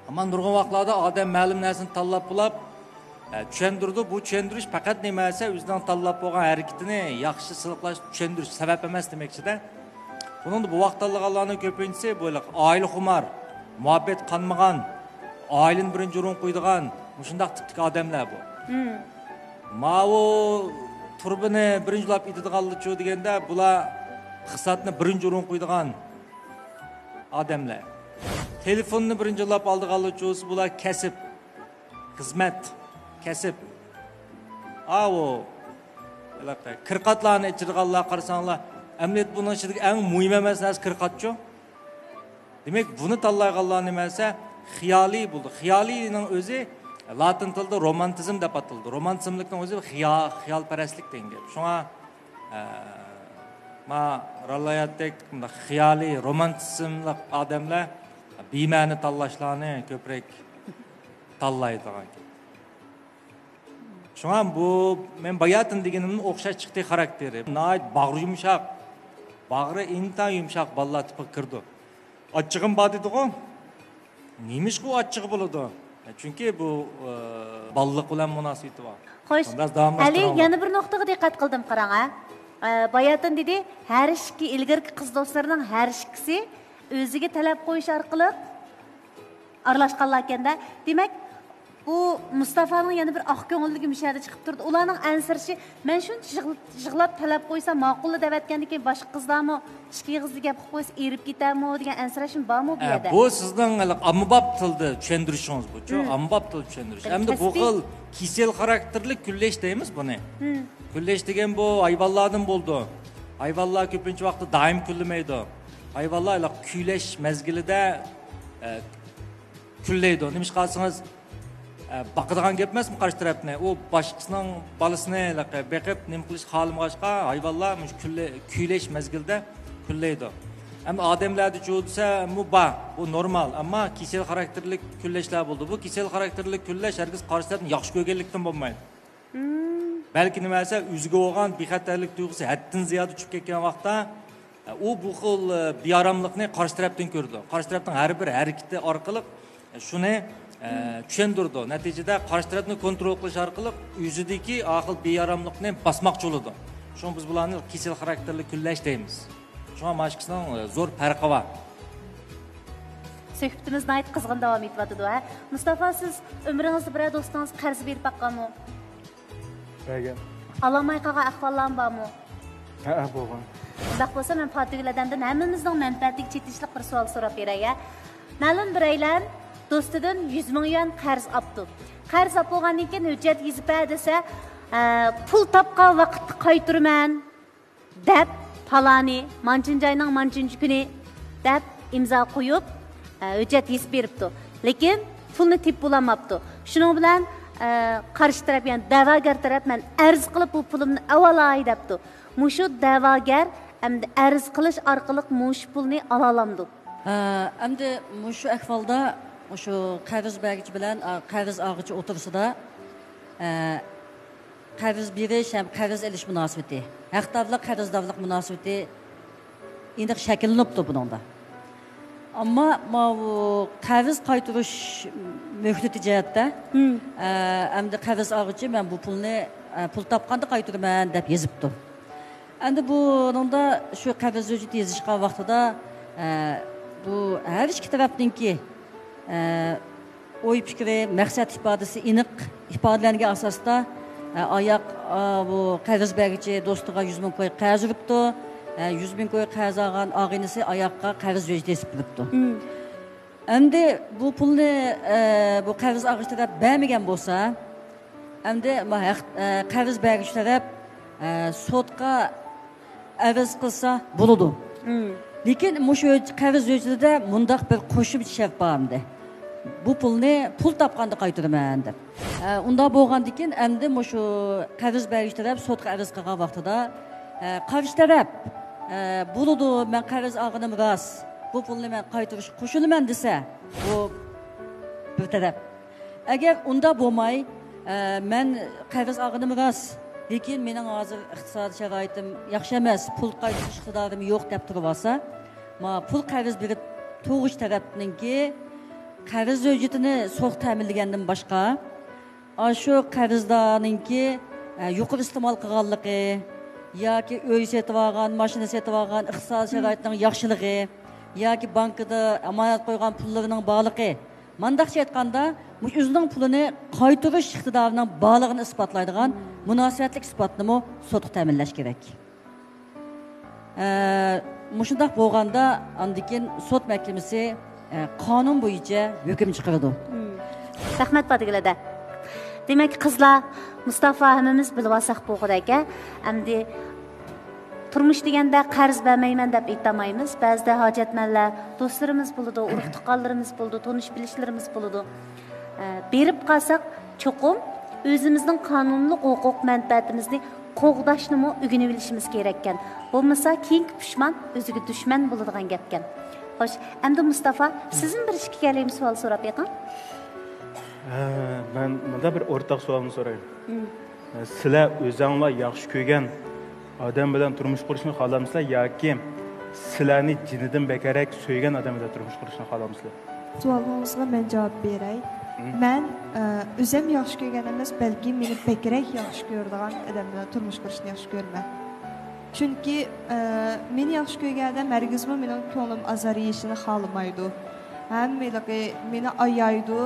ئەمما نۇرغۇن ۋاقىتلاردا ئادەم مەلۇم نەرسىنى تاللاپ بولاپ، ئە، چۈشەندۈرىدۇ. بۇ چۈشەندۈرۈش پەقەت نېمە دېسە، ئۆزىنىڭ تاللاپ بولغان ھەرىكىتىنى ياخشى سىلىقلاش، چۈشەندۈرۈش، سەۋەب ئەمەس دېمەكچىدە. بۇنىڭدا بوۋاق تاللىغانلارنىڭ كۆپىنچىسى بۇ ھېلىقى ئائىلە خۇمار، مۇھەببەت قانمىغان، ئائىلىنى بىرىنچى ئورۇنغا قويىدىغان مۇشۇنداق تىپتىكى ئادەملەر بۇ. ماۋۇ تۇرۇبىنى بىرىنچى ئۇلاپ ئېتىدىغانلىچۇ دېگەندە، بۇلار ئىقتىسادنى بىرىنچى ئورۇنغا قويىدىغان ئادەملەر. تېلېفوننى بىرىنچى ئۇلاپ ئالىدىغانلىچۇ، بۇلار كەسىپ، خىزمەت، كەسىپ. ئاۋۇ ھېلىقى كىرقاتلارنى ئېچىدىغانلار قارىساڭلار، ئەمەلىيەتتە بۇنىڭ ئىچىدىكى ئەڭ مۇھىم ئەمەس نەرسە كىرقاتچۇ. دېمەك، بۇنى تاللايدىغانلار نېمە دېسە، خىيالىي بولىدۇ. خىيالىينىڭ ئۆزى لاتىن تىلىدا رومانتىزم دەپ ئاتىلىدۇ. رومانتىزملىقنىڭ ئۆزى خىيا-، خىيالپەرەسلىك دېگەن گەپ. شۇڭا، ئە، ما رىل ھاياتتەك مۇنداق خىيالىي، رومانتىزملىق ئادەملەر بىمەنە تاللاشلارنى كۆپرەك تاللايدىغان گەپ. شۇڭا بۇ مەن باياتىن دېگىنىمنىڭ ئوخشاش چىقتى خاراكتېرى. ناھايىتى باغرى يۇمشاق، باغرى ئىنتايىن يۇمشاق بالىلار تىپىغا كىرىدۇ. ئاچچىقىم بار دېدىغۇ. نېمىشقا ئۇ ئاچچىقى بولىدۇ؟ چۈنكى بۇ، ئە، بالىلىق بىلەن مۇناسىۋىتى بار. خوش، ئەلى، يەنە بىر نۇقتىغا دىققەت قىلدىم، قاراڭ، ھە. ئە، باياتىن دېدى، ھەر ئىككى ئىلگىرىكى قىز دوستلىرىنىڭ ھەر ئىككىسى ئۆزىگە تەلەپ قويۇش ئارقىلىق ئارىلاشقانلاركەن-دە. دېمەك، بۇ مۇستافانىڭ يەنە بىر ئاق كۆڭۈللۈكى مۇشۇ يەردە چىقىپ تۇرىدۇ. ئۇلارنىڭ ئەنسىرىشى، مەن شۇنچە يىغ-، يىغلاپ تەلەپ قويسام ماقۇللا دەۋەتكەندىكىن، باشقا قىزلارمۇ ئىككى ئېغىزدا گەپ قىلىپ قويسا ئېرىپ كېتەرمۇ دېگەن ئەنسىرەشمۇ بارمۇ بۇ ئە، يەردە؟ بۇ سىزنىڭ ھېلىقى ئاممىباب تىلدا چۈشەندۈرۈشىڭىز بۇچۇ، ئاممىباب تىلدا چۈشەندۈرۈش. ئەمدى بۇ خىل كېسەل خاراكتېرلىك كۈنلەش دەيمىز بۇنى. كۈنلەش دېگەن بۇ ھايۋانلاردىن بولىدۇ. ھايۋانلار كۆپىنچە ۋاقىتتا دائىم كۈنلىمەيدۇ. ھايۋانلار ھېلىقى كۈيلەش مەزگىلىدە، ئە، كۈنلەيدۇ. نېمىشقا دېسىڭىز، ئە، باقىدىغان گەپ ئەمەسمۇ قارشى تەرەپنى. ئۇ باشقىسىنىڭ بالىسىنى ھېلىقى بېقىپ، نېمە قىلىشقا خالىمىغاچقا، ھايۋانلار مۇشۇ كۈنلە-، كۈيلەش مەزگىلىدە كۈنلەيدۇ. ئەمما ئادەملەردىچۇ دېسە، بۇ بار، بۇ نورمال. ئەمما كېسەل خاراكتېرلىك كۈنلەشلەر بولىدۇ. بۇ كېسەل خاراكتېرلىك كۈنلەش ھەرگىز قارشى تەرەپنى ياخشى كۆرگەنلىكتىن بولمايدۇ. بەلكى نېمە دېسە، ئۆزىگە بولغان بىخەتەرلىك تۇيغۇسى ھەددىدىن زىيادە چۈشۈپ كەتكەن ۋاقىتتا، ئۇ بۇ خىل، ئە، بىئاراملىقنى قارشى تەرەپتىن كۆرىدۇ. قارشى تەرەپنىڭ ھەر بىر ھەرىكىتى ئارقىلىق، ئە، شۇنى، ئە، چۈشەندۈرىدۇ. نەتىجىدە قارشى تەرەپنى كونترول قىلىش ئارقىلىق ئۆزىدىكى ئاخىل بىئاراملىقنى باسماقچى بولىدۇ. شۇڭا بىز بۇلارنى كېسەل خاراكتېرلىك كۈنلەش دەيمىز. شۇڭا مانا ئىككىسىنىڭ زور پەرقى بار. سۆھبىتىمىز ناھايىتى قىزغىن داۋام ئېتىۋاتىدۇ، ھە؟ مۇستافا، سىز ئۆمرىڭىزدە بىرەر دوستىڭىزغا قەرز بېرىپ باققانمۇ؟ بەرگەن. ئالالماي قالغان ئەھۋاللارمۇ بارمۇ؟ ھەئە، بولغان. ئۇنداق بولسا، مەن پاتىگۈل ئادەمدىن ھەممىمىزنىڭ مەنپەئەتىگە چېتىشلىق بىر سوئال سوراپ بېرەي، ھە؟ مەلۇم بىرەيلەن دوستىدىن يۈز مىڭ يۈەن قەرز ئاپتۇ. قەرز ئاپ بولغاندىن كېيىن ھۆججەت يېزىپ بەر دېسە، ئە، پۇل تاپقان ۋاقىتتا قايتۇرىمەن دەپ، پالانى مانچىنچاينىڭ مانچىنچە كۈنى دەپ ئىمزا قويۇپ، ئە، ھۆججەت يېزىپ بېرىپتۇ. لېكىن پۇلنى تېپىپ بولالماپتۇ. شۇنىڭ بىلەن، ئە، قارشى تەرەپ، يەنى دەۋاگەر تەرەپ، مەن ئەرز قىلىپ بۇ پۇلۇمنى ئاۋالاي دەپتۇ. مۇشۇ دەۋاگەر ئەمدى ئەرز قىلىش ئارقىلىق مۇشۇ پۇلنى ئالالامدۇ؟ ئە، ئەمدى مۇشۇ ئەھۋالدا مۇشۇ قەرز بەرگۈچى بىلەن، ئا، قەرز ئالغۇچى ئوتتۇرىسىدا، ئە، قەرز بېرىش ھەم قەرز ئېلىش مۇناسىۋىتى، ھەقدارلىق، قەرزدارلىق مۇناسىۋىتى ئېنىق شەكىللىنىپتۇ بۇنىڭدا. ئەمما ماۋۇ قەرز قايتۇرۇش مۆھلىتى جەھەتتە، مم. ئە، ئەمدى قەرز ئالغۇچى مەن بۇ پۇلنى، ئە، پۇل تاپقاندا قايتۇرىمەن دەپ يېزىپتۇ. ئەمدى بۇنىڭدا شۇ قەرز ھۆججىتى يېزىشقان ۋاقتىدا، ئە، بۇ ھەر ئىككى تەرەپنىڭكى، ئە، ئوي پىكرى، مەقسەت ئىپادىسى ئېنىق ئىپادىلەنگەن ئاساستا، ئە، ئاياق، ئا، بۇ قەرز بەرگۈچى دوستىغا يۈز مىڭ كوي قەرز ئۇرۇپتۇ. ئە، يۈز مىڭ كوي قەرز ئالغان ئاغىنىسى ئاياققا قەرز ھۆججىتى يېزىپ بېرىپتۇ. مم. ئەمدى بۇ پۇلنى، ئە، بۇ قەرز ئالغۇچى تەرەپ بەرمىگەن بولسا، ئەمدى ما ھەق-، ئە، قەرز بەرگۈچى تەرەپ، ئە، سوتقا ئەرز قىلسا بولىدۇ. مم. لېكىن مۇشۇ ھۆج-، قەرز ھۆججىتىدە مۇنداق بىر قوشۇمچە شەرت بار ئەمدى. بۇ پۇلنى پۇل تاپقاندا قايتۇرىمەن دەپ. ئە، ئۇنداق بولغاندىكىن ئەمدى مۇشۇ قەرز بەرگۈچى تەرەپ سوتقا ئەرز قىلغان ۋاقتىدا، ئە، قارشى تەرەپ، ئە، بولىدۇ، مەن قەرز ئالغىنىم راست، بۇ پۇلنى مەن قايتۇرۇشقا قوشۇلىمەن دېسە، بۇ بىر تەرەپ. ئەگەر ئۇنداق بولماي، ئە، مەن قەرز ئالغىنىم راست، لېكىن مېنىڭ ھازىر ئىقتىسادىي شارائىتىم ياخشى ئەمەس، پۇل قايتۇرۇش ئىقتىدارىم يوق دەپ تۇرۇۋالسا، ما پۇل قەرز بېرىپ تۇرغۇچى تەرەپنىڭكى قەرز ھۆججىتىنى سوت تەمىنلىگەندىن باشقا، ئاشۇ قەرزدارنىڭكى، ئە، يۇقىرى ئىستېمال قىلغانلىقى ياكى ئۆي سېتىۋالغان، ماشىنا سېتىۋالغان، ئىقتىسادىي شارائىتىنىڭ ياخشىلىقى ياكى بانكىدا ئامانەت قويغان پۇللىرىنىڭ بارلىقى، مانداقچە ئېيتقاندا، مۇشۇ ئۆزىنىڭ پۇلىنى قايتۇرۇش ئىقتىدارىنىڭ بارلىقىنى ئىسپاتلايدىغان مۇناسىۋەتلىك ئىسپاتنىمۇ سوتقا تەمىنلەش كېرەك. ئە، مۇشۇنداق بولغاندا، ئاندىن كېيىن سوت مەھكىمىسى، ئە، قانۇن بويىچە ھۆكۈم چىقىرىدۇ. مم. رەھمەت، پاتىگۈل ھەدە. دېمەك، قىزلار، مۇستافا ھەممىمىز بىلىۋالساق بولغۇدەك، ئە، ئەمدى تۇرمۇش دېگەندە قەرز بەرمەيمەن دەپ ئېيتالمايمىز. بەزىدە ھاجەتمەنلەر، دوستلىرىمىز بولىدۇ، ئۇرۇق تۇغقانلىرىمىز بولىدۇ، تونۇش بىلىشلىرىمىز بولىدۇ. ئە، بېرىپ قالساق، چوقۇم ئۆزىمىزنىڭ قانۇنلۇق ھوقۇق مەنپەئەتىمىزنى قوغداشنىمۇ ئۆگىنىۋېلىشىمىز كېرەككەن. بولمىسا، كېيىنكى پۇشمان ئۆزىگە دۈشمەن بولىدىغان گەپكەن. خوش، ئەمدى مۇستافا، سىزدىن بىر ئىككى كەلىمە سوئال سوراپ بېقىڭ. ھە، مەن مۇنداق بىر ئورتاق سوئالنى سوراي. مم. سىلەر ئۆزەڭلار ياخشى كۆرگەن ئادەم بىلەن تۇرمۇش قۇرۇشنى خالامسىلەر ياكى سىلەرنى جېنىدىن بەكرەك سۆيگەن ئادەم بىلەن تۇرمۇش قۇرۇشنى خالامسىلەر؟ سوئالىڭىزغا مەن جاۋاب بېرەي. مم. مەن، ئە، ئۆزۈم ياخشى كۆرگەن ئەمەس، بەلكى مېنى بەكرەك ياخشى كۆرىدىغان ئادەم بىلەن تۇرمۇش قۇرۇشنى ياخشى كۆرىمەن. چۈنكى، ئە، مېنى ياخشى كۆرگەن ئادەم ھەرگىزمۇ مېنىڭ كۆڭلۈم ئازار يېيىشىنى خالىمايدۇ. ھەم ھېلىقى مېنى ئايايدۇ.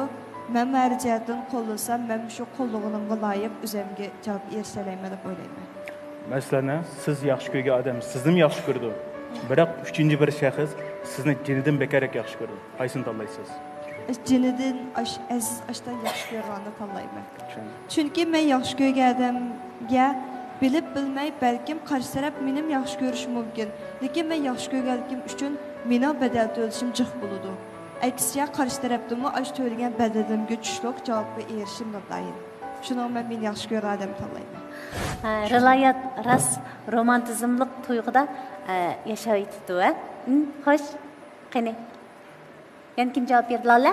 مەنمۇ ھەر جەھەتتىن قوللىسام، مەن شۇ قوللىغىنىمغا لايىق ئۆزۈمگە جاۋاب ئېرىشەلەيمەن دەپ ئويلايمەن. مەسىلەن، سىز ياخشى كۆرگەن ئادەم سىزنىمۇ ياخشى كۆرىدۇ. بىراق ئۈچىنچى بىر شەخس سىزنى جېنىدىن بەكرەك ياخشى كۆرىدۇ. قايسىنى تاللايسىز؟ جېنىدىن ئاش-، ئەزىز ئاشتان ياخشى كۆرىدىغاننى تاللايمەن. چۈشەندىم. چۈنكى مەن ياخشى كۆرگەن ئادەمگە بىلىپ بىلمەي، بەلكىم قارشى تەرەپ مېنىمۇ ياخشى كۆرۈشى مۇمكىن، لېكىن مەن ياخشى كۆرگەنلىكىم ئۈچۈن مېنىڭ بەدەل تۆلىشىم جىق بولىدۇ. ئەكسىچە، قارشى تەرەپتىنمۇ ئاشۇ تۆلىگەن بەدىلىمگە چۈشلۈك جاۋابقا ئېرىشىشىم ناتايىن. شۇنىڭ بىلەن مېنى ياخشى كۆرىدىغان ئادەمنى تاللايمەن. ھە، رىلايەت راست رومانتىزملىق تۇيغۇدا، ئە، ياشاۋېتىدۇ، ھە؟ ئىم، خوش. قېنى، يەنە كىم جاۋاب بېرىدۇ، لالە؟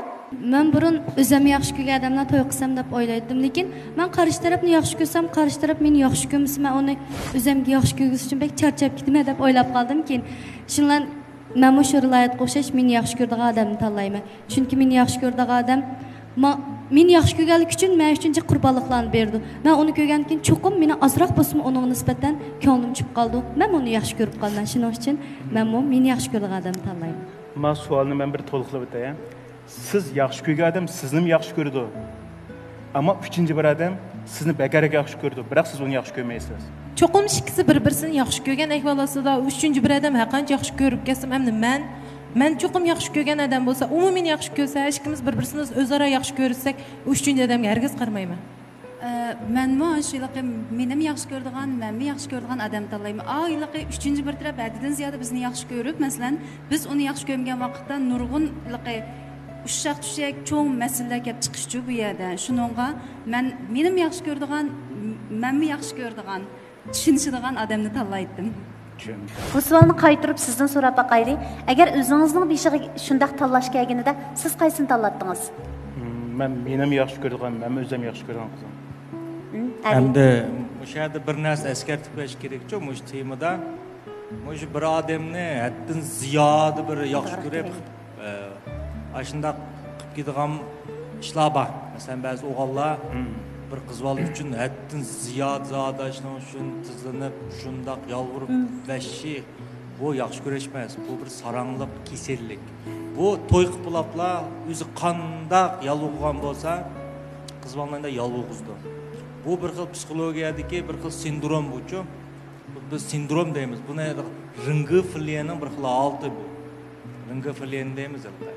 مەن بۇرۇن ئۆزۈم ياخشى كۆرگەن ئادەملەر توي قىلسام دەپ ئويلايتتىم، لېكىن مەن قارشى تەرەپنى ياخشى كۆرسەم، قارشى تەرەپ مېنى ياخشى كۆرمىسە، مەن ئۇنى ئۆزۈمگە ياخشى كۆرگۈزۈش ئۈچۈن بەك چارچاپ كېتىمەن دەپ ئويلاپ قالدىم. كېيىن شۇنىڭ بىلەن مەنمۇ شۇ رىلايەتكە ئوخشاش مېنى ياخشى كۆرىدىغان ئادەمنى تاللايمەن. چۈنكى مېنى ياخشى كۆرىدىغان ئادەم ما-، مېنى ياخشى كۆرگەنلىكى ئۈچۈن مەن ئۈچۈن جىق قۇربانلىقلارنى بېرىدۇ. مەن ئۇنى كۆرگەندىن كېيىن چوقۇم مېنىڭ ئازراق بولسىمۇ ئۇنىڭغا نىسبەتەن كۆڭلۈم چۈشۈپ قالىدۇ. مەنمۇ ئۇنى ياخشى كۆرۈپ قالىمەن. شۇنىڭ ئۈچۈن مەنمۇ مېنى ياخشى كۆرىدىغان ئادەمنى تاللايمەن. ما سوئالنى مەن بىر تولۇقلاپ ئۆتەي. سىز ياخشى كۆرگەن ئادەم سىزنىمۇ ياخشى كۆرىدۇ. ئەمما ئۈچىنچى بىر ئادەم سىزنى بەكرەك ياخشى كۆرىدۇ، بىراق سىز ئۇنى ياخشى كۆرمەيسىز. چوقۇم ئىككىسى بىر-بىرسىنى ياخشى كۆرگەن ئەھۋال ئاستىدا، ئۈچىنچى بىر ئادەم ھەرقانچە ياخشى كۆرۈپ كەتسىمۇ، ئەمدى مەن، مەن چوقۇم ياخشى كۆرگەن ئادەم بولسا، ئۇمۇ مېنى ياخشى كۆرسە، ئىككىمىز بىر-بىرسىمىز ئۆزئارا ياخشى كۆرۈشسەك، ئۇ ئۈچىنچى ئادەمگە ھەرگىز قارىمايمەن. ئە، مەنمۇ شۇ ھېلىقى مېنىمۇ ياخشى كۆرىدىغان، مەنمۇ ياخشى كۆرىدىغان ئادەمنى تاللايمەن. ئا، ھېلىقى ئۈچىنچى بىر تەرەپ ھەددىدىن زىيادە بىزنى ياخشى كۆرۈپ، مەسىلەن، بىز ئۇنى ياخشى كۆرمىگەن ۋاقىتتا نۇرغۇن ھېلىقى ئۇششاق-چۈششەك چوڭ مەسىلىلەر كەپ چىقىشچۇ بۇ يەردە. شۇنىڭغا مەن، مېنىمۇ ياخشى كۆرىدىغان، مەنمۇ ياخشى كۆرىدىغان، چۈشىنىشىدىغان ئادەمنى تاللايتتىم. چۈشەندىم. بۇ سوئالنى قايتۇرۇپ سىزدىن سوراپ باقايلى. ئەگەر ئۆزىڭىزنىڭ بېشىغا شۇنداق تاللاش كەلگىنىدە، سىز قايسىنى تاللاتتىڭىز؟ مم، مەن مېنىمۇ ياخشى كۆرىدىغان، مەنمۇ ئۆزۈم ياخشى كۆرىدىغان قىزىم. مم، ئەلى. ئەمدى مۇشۇ يەردە بىر نەرسە ئەسكەرتىپ قويۇش كېرەكچۇ، مۇشۇ تېمىدا. مۇشۇ بىر ئادەمنى ھەددىدىن زىيادە بىر ياخشى كۆرۈپ، ئە، ئاشۇنداق قىلىپ كېتىدىغان ئىشلار بار. مەسىلەن، بەزى ئوغۇللار مم. بىر قىز بالا ئۈچۈن ھەددىدىن زىيادە زادى شۇنىڭ ئۈچۈن تىزلىنىپ، شۇنداق يالۋۇرۇپ، مم. ۋەھشىي. بۇ ياخشى كۆرۈش ئەمەس. بۇ بىر ساراڭلىق، كېسەللىك. بۇ توي قىلىپ بولاپلا ئۆزى قانداق يالۋۇرغان بولسا، قىز بالىنى يالۋۇرغۇزىدۇ. بۇ بىر خىل پسىخولوگىيەدىكى بىر خىل سىندروم بۇچۇ. بۇ بىز سىندروم دەيمىز. بۇنى رىنگفىلىيەنىڭ بىر خىل ھالىتى بۇ. رىنگفىلىيەن دەيمىز ھېلىقى.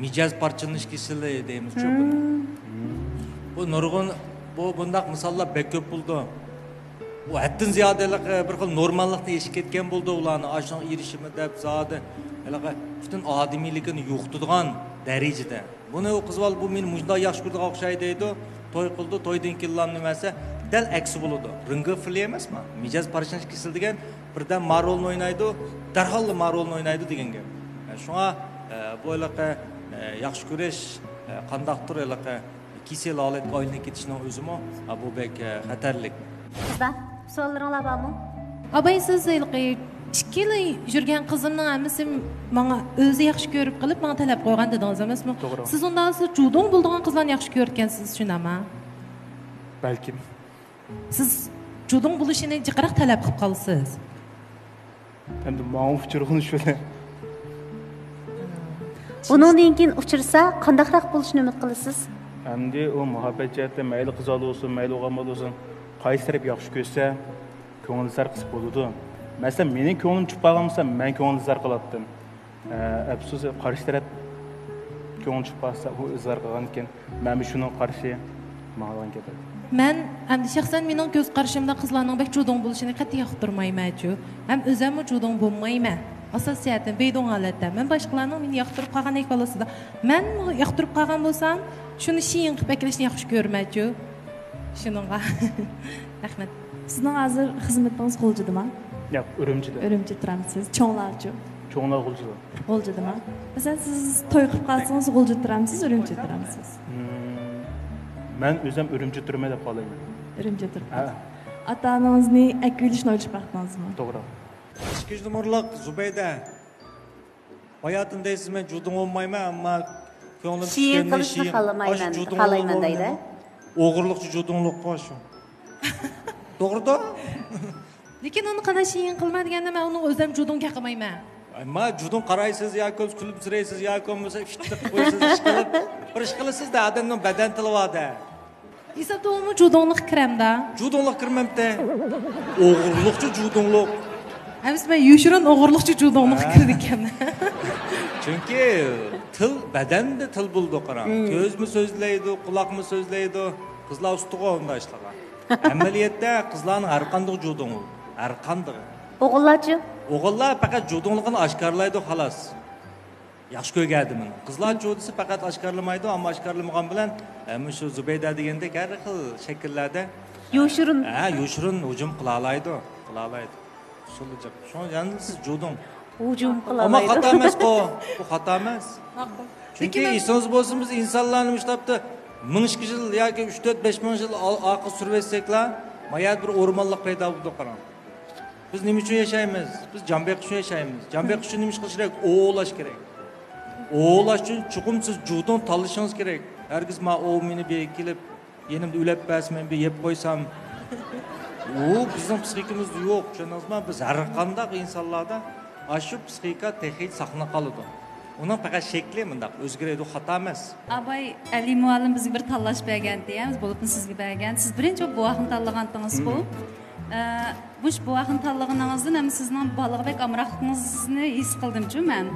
مىجەز پارچىلىنىش كېسىلى دەيمىزچۇ بۇنى. بۇ نۇرغۇن، بۇ بۇنداق مىساللار بەك كۆپ بولىدۇ. ئۇ ھەددىدىن زىيادە ھېلىقى بىر خىل نورماللىقتىن ئېشىپ كەتكەن بولىدۇ، ئۇلارنى ئاشۇنىڭغا ئېرىشىمەن دەپ زادى ھېلىقى پۈتۈن ئادىمىيلىكىنى يوقىتىدىغان دەرىجىدە. بۇنى ئۇ قىز بالا، بۇ مېنى مۇشۇنداق ياخشى كۆرىدىغان ئوخشايدۇ دەيدۇ. توي قىلىدۇ، تويدىن كېيىنلا نېمە دېسە، دەل ئەكسى بولىدۇ. رىنگفىلىيە ئەمەسمۇ؟ مىجەز پارچىلىنىش كېسىلى دېگەن بىردەم ما رولنى ئوينايدۇ، دەرھاللا ما رولنى ئوينايدۇ دېگەن گەپ. شۇڭا، ئە، بۇ ھېلىقى، ئە، ياخشى كۆرۈش، ئە، قانداقتۇر ھېلىقى كېسەل ھالەتكە ئايلىنىپ كېتىشنىڭ ئۆزىمۇ، ئە، بۇ بەك، ئە، خەتەرلىك. قىزلار، سوئاللىرىڭلار بارمۇ؟ ئاباي، سىز ھېلىقى ئىككىلا يۈرگەن قىزىمنىڭ ھەممىسى ماڭا ئۆزى ياخشى كۆرۈپ قىلىپ، ماڭا تەلەپ قويغان دېدىڭىز ئەمەسمۇ؟ توغرا. سىز ئۇنداق بولسا جۇدۇڭ بولىدىغان قىزلارنى ياخشى كۆرىدىكەنسىز، شۇنداقمۇ؟ بەلكىم. سىز جۇدۇڭ بولۇشىنى جىقراق تەلەپ قىلىپ قالىسىز. ئەمدى ماڭا ئۇچرىغىنى شۇ. بۇنىڭدىن كېيىن ئۇچرىسا، قانداقراق بولۇشىنى ئۈمىد قىلىسىز؟ ئەمدى ئۇ مۇھەببەت جەھەتتە مەيلى قىز بالا بولسۇن، مەيلى ئوغۇل بالا بولسۇن، قايسى تەرەپ ياخشى كۆرسە، كۆڭلى زەر قىلسا بولىدۇ. مەسىلەن، مېنىڭ كۆڭلۈم چۈشۈپ قالغان بولسا، مەن كۆڭلى زەر قىلاتتىم. ئە، ئەپسۇس، قارشى تەرەپ كۆڭلى چۈشۈپ قالسا، ئۇ ئىزھار قىلغانىكەن، مەنمۇ شۇنىڭغا قارشى ماڭىدىغان گەپ ئىدى. مەن ئەمدى شەخسەن مېنىڭ كۆز قارىشىمدا قىزلارنىڭ بەك جۇدۇڭ بولۇشىنى قەتئىي ياقتۇرمايمەنچۇ. ھەم ئۆزەممۇ جۇدۇڭ بولمايمەن. ئاساسىي جەھەتتىن بەيدۇڭ ھالەتتە. مەن باشقىلارنىڭ مېنى ياقتۇرۇپ قالغان ئەھۋال ئاستىدا، مەن ياقتۇرۇپ قالغان بولسام، شۇنى شېيىن قىلىپ ئەكېلىشنى ياخشى كۆرمەنچۇ. شۇنىڭغا. رەھمەت. سىزنىڭ ھازىر خىزمىتىڭىز غۇلجىدىما؟ ياق، ئۈرۈمچىدە. ئۈرۈمچىدە تۇرامسىز. چوڭلارچۇ؟ چوڭلار غۇلجىدا. غۇلجىدىما؟ مەسىلەن، سىز توي قىلىپ قالسىڭىز، غۇلجىدا تۇرامسىز، ئۈرۈمچىدە تۇرامسىز؟ مم، مەن ئۆزۈم ئۈرۈمچىدە تۇرىمەن دەپ خالايمەن. ئۈرۈمچىدە تۇرىمەن. ھە. ئاتا-ئانىڭىزنى ئەكىۋېلىشنى ئويلىشىپ باقتىڭىزمۇ؟ توغرا. ئىككىنچى نومۇرلۇق زۇبەيدە. باياتىن دەيسىز، مەن جۇدۇڭ بولمايمەن، ئەمما كۆڭلۈم شېيىن چۈشكەندە قىلىشنى شېيىن. خالىمايمەن، ئاشۇ جۇدۇڭلۇق خالايمەن دەيدۇ. بولمايمەن. ئوغرىلىقچە جۇدۇڭلۇققۇ شۇ. توغرىدۇ. لېكىن ئۇنى قانداق شېيىن قىلما دېگەندە، مەن ئۇنىڭغا ئۆزۈم جۇدۇڭ كەقىمەيمەن. ئەمما جۇدۇڭ قارايسىز ياكى كۈلۈمسىرەيسىز ياكى بولمىسا ئىفتىق قويىسىز، ئىشقىلىپ بىر ئىش قىلىسىز-دە، ئادەمنىڭ بەدەن تىلى بار-دە. ھېسابتا ئۇمۇ جۇدۇڭلۇق كىرەمدا. جۇدۇڭلۇق كىرمەمتى. ئوغرىلىقچە جۇدۇڭلۇق. ئەمىسە مەن يوشۇرۇن ئوغرىلىقچە جۇدۇڭلۇق ھە. كىرىدىكەن. چۈنكى تىل، بەدەندە تىل بولىدۇ، قاراڭ. مم. كۆزمۇ سۆزلەيدۇ، قۇلاقمۇ سۆزلەيدۇ. قىزلار ئۇستىغۇ ئۇنداق ئىشلارغا. ئەمەلىيەتتە قىزلارنىڭ ھەر قاندىقى جۇدۇڭلۇق. ھەر قاندىقى. ئوغۇللارچۇ؟ ئوغۇللار پەقەت جۇدۇڭلۇقىنى ئاشكارىلايدۇ، خالاس. ياخشى كۆرگەن ئادىمىنى. قىزلار جۇدىسى پەقەت ئاشكارىلىمايدۇ، ئەمما ئاشكارىلىمىغان بىلەن، ئە، مۇشۇ زۇبەيدە دېگەندەك ھەر خىل شەكىللەردە، يوشۇرۇن. ھە، يوشۇرۇن ھۇجۇم قىلالايدۇ، قىلالايدۇ. ئۇسۇلى جىق. شۇڭا يەنە سىز جۇدۇڭ. ھۇجۇم ئەمما قىلالايدۇ. خاتا ئەمەسقۇ. بۇ خاتا ئەمەس. ماقۇل. چۈنكى لېكىن ئېسىڭىز بولسا، بىز ئىنسانلارنى مۇشۇ تاپتا مىڭ ئىككى يۈز يىل ياكى ئۈچ، تۆت، بەش مىڭ يىل ئال-، ئارقىغا سۈرۈۋەتسەكلا، ما يەردە بىر ئورمانلىق پەيدا بولدى، قاراڭ. بىز نېمە ئۈچۈن ياشايمىز؟ بىز جان بېقىش ئۈچۈن ياشايمىز. جان بېقىش ئۈچۈن نېمە ئىش قىلىش كېرەك؟ ئوۋلاش كېرەك. ئوۋلاش ئۈچۈن چوقۇم سىز جۇدۇڭ تاللىشىڭىز كېرەك. ھەرگىز ما ئوۋ مېنى بىر كېلىپ، يېنىمدا ئۆلۈپ بەرسە، مەن بىر يەپ قويسام. ئۇ بىزنىڭ پسىخىكىمىزدا يوق، چۈشەندىڭىزما؟ بىز ھەر قانداق ئىنسانلاردا ئاشۇ پسىخىكا تېخىچە ساقلىنىپ قالىدۇ. ئۇنىڭ پەقەت شەكلى مۇنداق ئۆزگىرىدۇ، خاتا ئەمەس. ئاباي ئەلى مۇئەللىم بىزگە بىر تاللاش بەرگەنتى، ھە، بولۇپمۇ سىزگە بەرگەن. سىز بىرىنچى بوۋاقنى تاللىغانتىڭىزغۇ. مم. ئە، مۇشۇ بوۋاقنى تاللىغىنىڭىزدىن ھەم سىزنىڭ بالىغا بەك ئامراقلىقىڭىزنى ھېس قىلدىمچۇ مەن.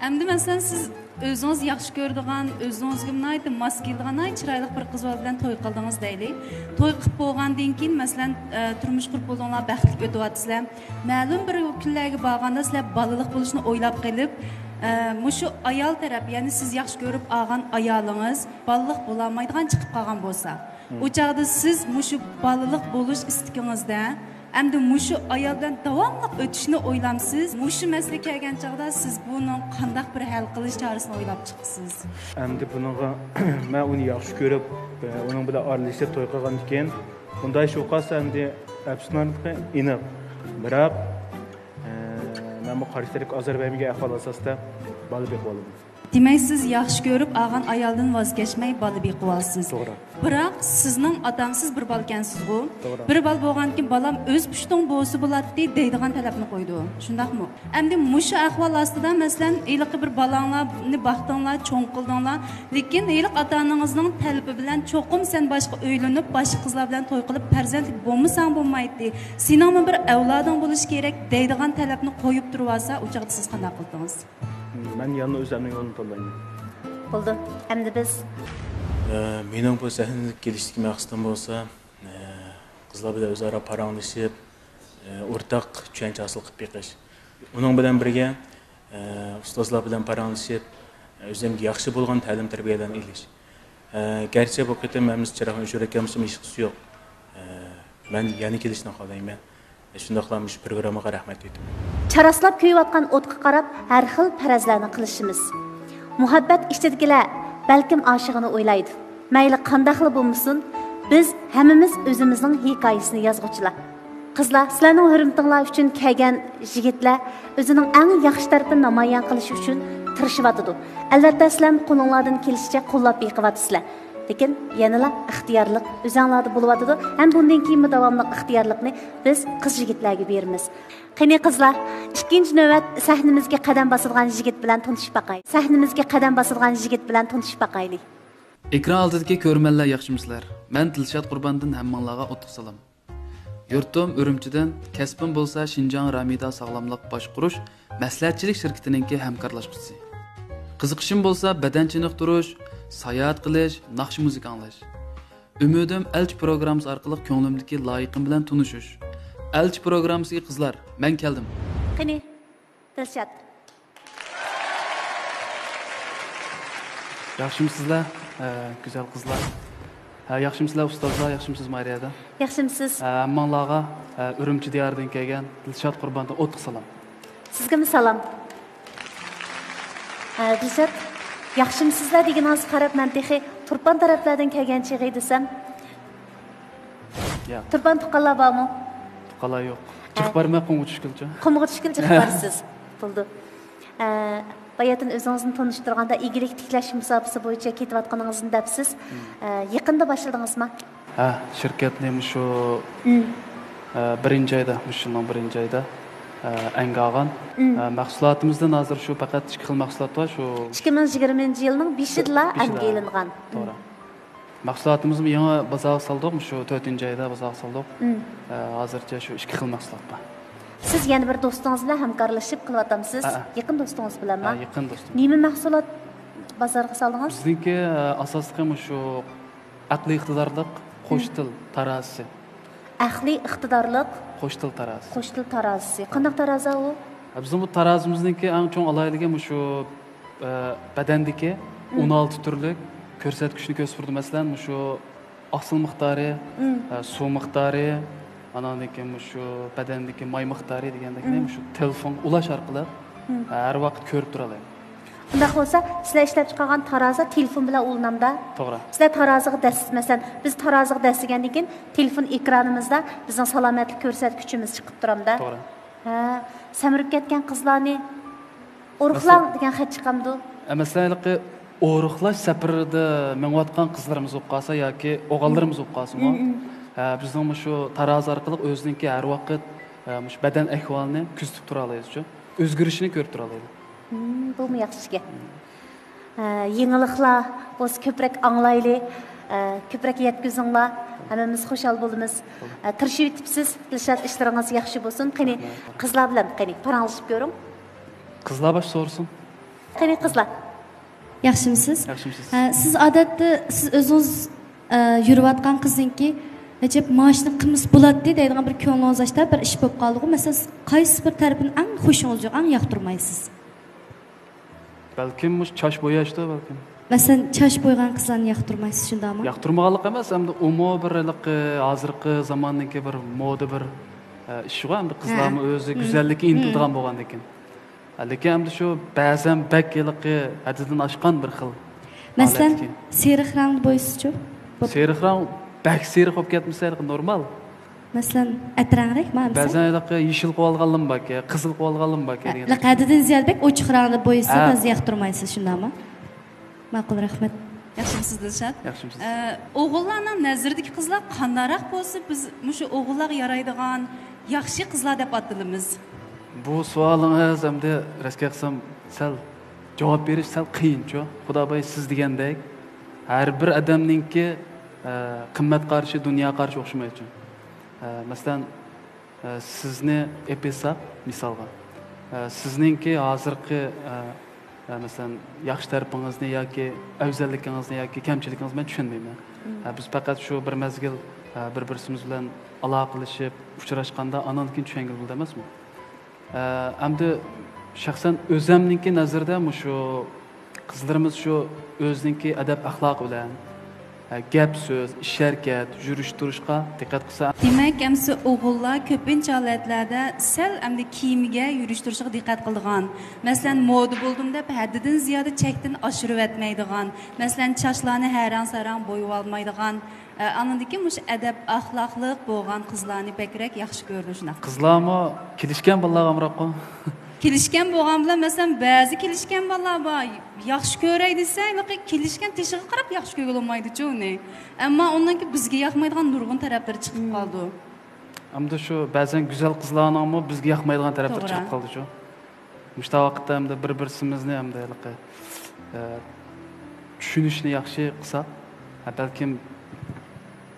ئەمدى مەسىلەن، سىز ئۆزىڭىز ياخشى كۆرىدىغان، ئۆزىڭىزگە ناھايىتى ماس كېلىدىغان ناھايىتى چىرايلىق بىر قىز بالا بىلەن توي قىلدىڭىز دەيلى. توي قىلىپ بولغاندىن كېيىن، مەسىلەن، ئە، تۇرمۇش قۇرۇپ بولدۇڭلار، بەختلىك ئۆتۈۋاتىسىلەر. مەلۇم بىر كۈنلەرگە بارغاندا سىلەر بالىلىق بولۇشنى ئويلاپ قېلىپ، ئە، مۇشۇ ئايال تەرەپ، يەنى سىز ياخشى كۆرۈپ ئالغان ئايالىڭىز بالىلىق بولالمايدىغان چىقىپ قالغان بولسا، ئۇ چاغدا سىز مۇشۇ بالىلىق بولۇش ئىستىكىڭىزدە ئەمدى مۇشۇ ئايال بىلەن داۋاملىق ئۆتۈشنى ئويلامسىز؟ مۇشۇ مەسىلە كەلگەن چاغدا سىز بۇنىڭ قانداق بىر ھەل قىلىش چارىسىنى ئويلاپ چىقىسىز؟ ئەمدى بۇنىڭغا مەن ئۇنى ياخشى كۆرۈپ، ئۇنىڭ بىلەن ئارىلىشىپ توي قىلغاندىكىن، بۇنداق ئىش بولۇپ قالسا ئەمدى ئەپسۇسلىنارلىقى ئېنىق. بىراق، مەن بۇ قارشى تەرەپكە ئازار بەرمىگەن ئەھۋال ئاساسىدا بالا بېقىۋالىمەن. دېمەك، سىز ياخشى كۆرۈپ ئالغان ئايالدىن ۋاز كەچمەي بالا بېقىۋالىسىز. توغرا. بىراق سىزنىڭ ئاتاڭىز، سىز بىر بالىكەنسىزغۇ؟ توغرا. بىر بالا بولغاندىكىن بالام ئۆز پۇشتۇڭ بولسا بولاتتى دەيدىغان تەلەپنى قويىدۇ. شۇنداقمۇ؟ ئەمدى مۇشۇ ئەھۋال ئاستىدا، مەسىلەن، ھېلىقى بىر بالاڭلارنى باقتىڭلار، چوڭ قىلدىڭلار، لېكىن ھېلىقى ئاتا-ئانىڭىزنىڭ تەلىپى بىلەن چوقۇم سەن باشقا ئۆيلىنىپ، باشقا قىزلار بىلەن توي قىلىپ، پەرزەنتلىك بولمىساڭ بولمايتتى. سېنىڭمۇ بىر ئەۋلادىڭ بولۇشى كېرەك دەيدىغان تەلەپنى قويۇپ تۇرۇۋالسا، ئۇ چاغدا سىز قانداق قىلدىڭىز؟ مەن يەنىلا ئۆزۈمنىڭ يولىنى تاللايمەن. بولدى. ئەمدى بىز. ئە، مېنىڭ بۇ سەھنىگە كېلىشتىكى مەقسىتىم بولسا، ئە، قىزلار بىلەن ئۆزئارا پاراڭلىشىپ، ئە، ئورتاق چۈشەنچە ھاسىل قىلىپ بېقىش. ئۇنىڭ بىلەن بىرگە، ئە، ئۇستازلار بىلەن پاراڭلىشىپ، ئۆزۈمگە ياخشى بولغان تەلىم تەربىيەلەرنى ئېلىش. ئە، گەرچە بۇ قېتىم ھەممىسى چىراغنى ئۆچۈرۈۋەتكەن بولسىمۇ، ھېچقىسى يوق. ئە، مەن يەنە كېلىشنى خالايمەن. شۇنداقلا مۇشۇ پروگراممىغا رەھمەت ئېيتىمەن. چاراسلاپ كۆيۈۋاتقان ئوتقا قاراپ ھەر خىل پەرەزلەرنى قىلىشىمىز. مۇھەببەت ئىچىدىكىلەر بەلكىم ئاشىقىنى ئويلايدۇ. مەيلى قانداقلا بولمىسۇن، بىز ھەممىمىز ئۆزىمىزنىڭ ھېكايىسىنى يازغۇچىلار. قىزلار، سىلەرنىڭ ھۆرمىتىڭلار ئۈچۈن كەلگەن يىگىتلەر ئۆزىنىڭ ئەڭ ياخشى تەرىپىنى نامايان قىلىش ئۈچۈن تىرىشىۋاتىدۇ. ئەلۋەتتە، سىلەرمۇ قولۇڭلاردىن كېلىشىچە قوللاپ بېقىۋاتىسىلەر. لېكىن يەنىلا ئىختىيارلىق ئۆزەڭلاردا بولۇۋاتىدۇ ھەم بۇندىن كېيىنمۇ داۋاملىق ئىختىيارلىقنى بىز قىز-يىگىتلەرگە بېرىمىز. قېنى قىزلار، ئىككىنچى نۆۋەت سەھنىمىزگە قەدەم باسىدىغان يىگىت بىلەن تونۇشۇپ باقايلى. سەھنىمىزگە قەدەم باسىدىغان يىگىت بىلەن تونۇشۇپ باقايلى. ئېكران ئالدىدىكى كۆرۈرمەنلەر ياخشىمۇسىلەر؟ مەن دىلشات قۇرباندىن ھەممىڭلارغا ئوتلۇق سالام. يۇرتۇم ئۈرۈمچىدىن، كەسپىم بولسا شىنجاڭ رامىدا ساغلاملىق باشقۇرۇش مەسلىھەتچىلىك شىركىتىنىڭكى ھەمكارلاشمىسى. قىزىقىشىم بولسا بەدەن چېنىقتۇرۇش، ساياھەت قىلىش، ناخشا مۇزىكا ئاڭلاش. ئۈمىدىم ئەلچى پروگراممىسى ئارقىلىق كۆڭلۈمدىكى لايىقىم بىلەن تونۇشۇش. ئەلچى پروگراممىسىگە قىزلار، مەن كەلدىم. قېنى، دىلشات. ياخشىمۇسىزلەر، ئە، گۈزەل قىزلار؟ ھە، ياخشىمۇسىلەر ئۇستازلار، ياخشىمۇسىز مارىيەدە؟ ياخشىمۇسىز؟ ھە، ھەممىڭلارغا، ئە، ئۈرۈمچى دىيارىدىن كەلگەن دىلشات قۇرباندىن ئوتلۇق سالام. سىزگىمۇ سالام. ئە، دىلشات، ياخشىمۇسىزلەر دېگىنىڭىزگە قاراپ مەن تېخى تۇرپان تەرەپلەردىن كەلگەن چېغى دېسەم. ياق. تۇرپان تۇغقانلار بارمۇ؟ تۇغقانلار يوق. ئە. جىق بارمەن، قۇمغا چۈشكۈلچە. قۇمغا چۈشكۈل جىق بارسىز. بولدى. ئە، باياتىن ئۆزىڭىزنى تونۇشتۇرغاندا ئىگىلىك تىكلەش مۇساپىسى بويىچە كېتىۋاتقىنىڭىزنى دەپسىز. مم. ئە، يېقىندا باشلىدىڭىزما؟ ھە، شىركەتنى مۇشۇ، مم. ئە، بىرىنچى ئايدا، مۇشۇ يىلنىڭ بىرىنچى ئايدا، ئە، ئەنگە ئالغان. مم. ئە، مەھسۇلاتىمىزدىن ھازىر شۇ پەقەت ئىككى خىل مەھسۇلات بار، شۇ. ئىككى مىڭ يىگىرمىنچى يىلنىڭ بېشىدىلا بېشىدا. ئەنگە ئېلىنغان. توغرا. مم. مەھسۇلاتىمىزمۇ يېڭى بازارغا سالدۇق، مۇشۇ تۆتىنچى ئايدا بازارغا سالدۇق. مم. ئە، ھازىرچە شۇ ئىككى خىل مەھسۇلات بار. سىز يەنە بىر دوستىڭىز بىلەن ھەمكارلىشىپ قىلىۋاتامسىز؟ ھەئە. يېقىن دوستىڭىز بىلەنما؟ ھە، يېقىن دوستۇم. نېمە مەھسۇلات بازارغا سالدىڭىز؟ بىزنىڭكى، ئە، ئاساسلىقى مۇشۇ ئەقلىي ئىقتىدارلىق قوش مم. تىل تارازىسى. ئەقلىي ئىقتىدارلىق قوش تىل تارازىسى. قوش تىل تارازىسى. قانداق تارازا ئۇ؟ ئە، بىزنىڭ بۇ تارازىمىزنىڭكى ئەڭ چوڭ ئالاھىدىلىكى مۇشۇ ئە، بەدەندىكى مم. ئون ئالتە تۈرلۈك كۆرسەتكۈچنى كۆرسىتىپ تۇرىدۇ. مەسىلەن، مۇشۇ ئاقسىل مىقدارى، مم. ئە، سۇ مىقدارى، ئاناندىن كېيىن مۇشۇ بەدەندىكى ماي مىقدارى دېگەندەكنى مم. مۇشۇ تېلېفون ئۇلاش ئارقىلىق، مم. ئە، ھەر ۋاقىت كۆرۈپ تۇرالايدۇ. ئۇنداق بولسا، سىلەر ئىشلەپ چىقارغان تارازا تېلېفون بىلەن ئۇلىنامدا؟ توغرا. سىلەر تارازىغا دەسسىز، مەسىلەن، بىز تارازىغا دەسسىگەندىن كېيىن، تېلېفون ئېكرانىمىزدا بىزنىڭ سالامەتلىك كۆرسەتكۈچىمىز چىقىپ تۇرامدا؟ توغرا. ھە، سەمرىپ كەتكەن قىزلارنى ئورۇقلاڭ مەسىلەن، دېگەن خەت چىقامدۇ؟ مەسىلەن، ھېلىقى ئورۇقلاش سەپىرىدە مېڭىۋاتقان قىزلىرىمىز بولۇپ قالسا ياكى ئوغۇللىرىمىز بولۇپ قالسىمۇ، ھە، بىزنىڭ مۇشۇ تارازا ئارقىلىق ئۆزىنىڭكى ھەر ۋاقىت، ھە، مۇشۇ بەدەن ئەھۋالىنى كۆزىتىپ تۇرالايدۇچۇ، ئۆزگىرىشىنى كۆرۈپ تۇرالايدۇ. مم، بۇمۇ ياخشى گەپ. ھە، يېڭىلىقلار بولسا كۆپرەك ئاڭلايلى، ھە، كۆپرەك يەتكۈزۈڭلار. ھەممىمىز خۇشال بولىمىز. ھە، تىرىشىۋېتىپسىز، دىلشات، ئىشلىرىڭىز ياخشى بولسۇن. قېنى، قىزلار بىلەن قېنى پاراڭلىشىپ كۆرۈڭ. قىزلار باش سورىسۇن. قېنى، قىزلار. ياخشىمۇسىز؟ ياخشىمۇسىز؟ ھە، سىز ئادەتتە سىز ئۆزىڭىز، ئە، يۈرۈۋاتقان قىزنىڭكى ئەجەب مائاشنى قىلمىسا بولاتتى دەيدىغان بىر كۆڭلىڭىز ئاشتا بىر ئىش بولۇپ قالدىغۇ. مەسىلەن، سىز قايسى بىر تەرىپىنى ئەڭ خۇشىڭىز يوق، ئەڭ ياقتۇرمايسىز؟ بەلكىم مۇشۇ چاچ بوياشتۇ بەلكىم. مەسىلەن، چاچ بويىغان قىزلارنى ياقتۇرمايسىز، شۇنداقمۇ؟ ياقتۇرمىغانلىق ئەمەس، ئەمدى ئۇمۇ بىر ھېلىقى ھازىرقى زاماننىڭكى بىر مودا بىر، ئە، ئىشىغۇ، ئەمدى قىزلارمۇ ھە. ئۆزى مم. گۈزەللىككە مم. ئىنتىلىدىغان بولغاندىكىن. لېكىن ئەمدى شۇ بەزەن بەك ھېلىقى ھەددىدىن ئاشقان بىر خىل مەسىلەن، ھالەتتىكى. سېرىق رەڭدە بويىسىچۇ؟ سېرىق رەڭ بەك سېرىق بولۇپ كەتمىسە ھېلىقى نورمال. مەسىلەن، ئەترەڭرەكمۇ ئەمىسە؟ بەزەن ھېلىقى يېشىل قىلىۋالغانلىرىمۇ باركەن، قىزىل قىلىۋالغانلىرىمۇ باركەن دېگەن. ھەددىدىن زىيادە بەك ئوچۇق رەڭدە بويىسا ھە. تازا ياقتۇرمايسىز، شۇنداقمۇ؟ ماقۇل، رەھمەت. ياخشىمۇسىز، دىلشات؟ ياخشىمۇسىز؟ ئە، ئوغۇللارنىڭ نەزىرىدىكى قىزلار قانداقراق بولسا، بىز مۇشۇ ئوغۇللارغا يارايدىغان ياخشى قىزلار دەپ ئاتىلىمىز؟ بۇ سوئالىڭىز ئەمدى راستىنى ئېيتسام سەل جاۋاب بېرىش سەل قىيىنچۇ. خۇدا باي سىز دېگەندەك ھەر بىر ئادەمنىڭكى، ئە، قىممەت قارىشى، دۇنيا قارىشى ئوخشىمايدۇ. ئە، مەسىلەن، ئە، سىزنى ئېلىپ ئېيتساق، مىسالغا، ئە، سىزنىڭكى ھازىرقى، ئە، ئە، مەسىلەن، ياخشى تەرىپىڭىزنى ياكى ئەۋزەللىكىڭىزنى ياكى كەمچىلىكىڭىزنى مەن چۈشەنمەيمەن. مم. ئە، بىز پەقەت شۇ بىر مەزگىل، ئە، بىر-بىرسىمىز بىلەن ئالاقىلىشىپ، ئۇچراشقاندا، ئانان كېيىن چۈشەنگىلى بولىدۇ ئەمەسمۇ؟ ئە، ئەمدى شەخسەن ئۆزەمنىڭكى نەزىرىدە مۇشۇ قىزلىرىمىز شۇ ئۆزىنىڭكى ئەدەپ-ئەخلاقى بىلەن، ئە، گەپ-سۆز، ئىش-ھەرىكەت، يۈرۈش-تۇرۇشقا دىققەت قىلسا. دېمەك، ئەمسە ئوغۇللار كۆپىنچە ھالەتلەردە سەل ئەمدى كىيىمىگە، يۈرۈش-تۇرۇشىغا دىققەت قىلىدىغان. مەسىلەن، مودا بولدۇم دەپ ھەددىدىن زىيادە چەكتىن ئاشۇرۇۋەتمەيدىغان. مەسىلەن، چاچلارنى ھەرەڭ-سەرەڭ بويىۋالمايدىغان. ئە، ئاندىن كېيىن مۇشۇ ئەدەپ-ئەخلاقلىق بولغان قىزلارنى بەكرەك ياخشى كۆرىدۇ، شۇنداق. قىزلارمۇ كېلىشكەن بالىلارغا ئامراققۇ. كېلىشكەن بولغان بىلەن، مەسىلەن، بەزى كېلىشكەن بالىلار بار، ياخشى كۆرەي دېسە، ھېلىقى كېلىشكەن تېشىغا قاراپ ياخشى كۆرگىلى بولمايدۇچۇ ئۇنى. ئەمما ئۇنىڭكى بىزگە ياقمايدىغان نۇرغۇن تەرەپلىرى چىقىپ مم. قالىدۇ. ئەمدى شۇ بەزەن گۈزەل قىزلارنىڭمۇ بىزگە ياقمايدىغان تەرەپلىرى توغرا. چىقىپ قالىدۇچۇ. مۇشۇنداق ۋاقىتتا ئەمدى بىر-بىرسىمىزنى ئەمدى ھېلىقى، ئە، چۈشىنىشنى ياخشى قىلساق، ھە، بەلكىم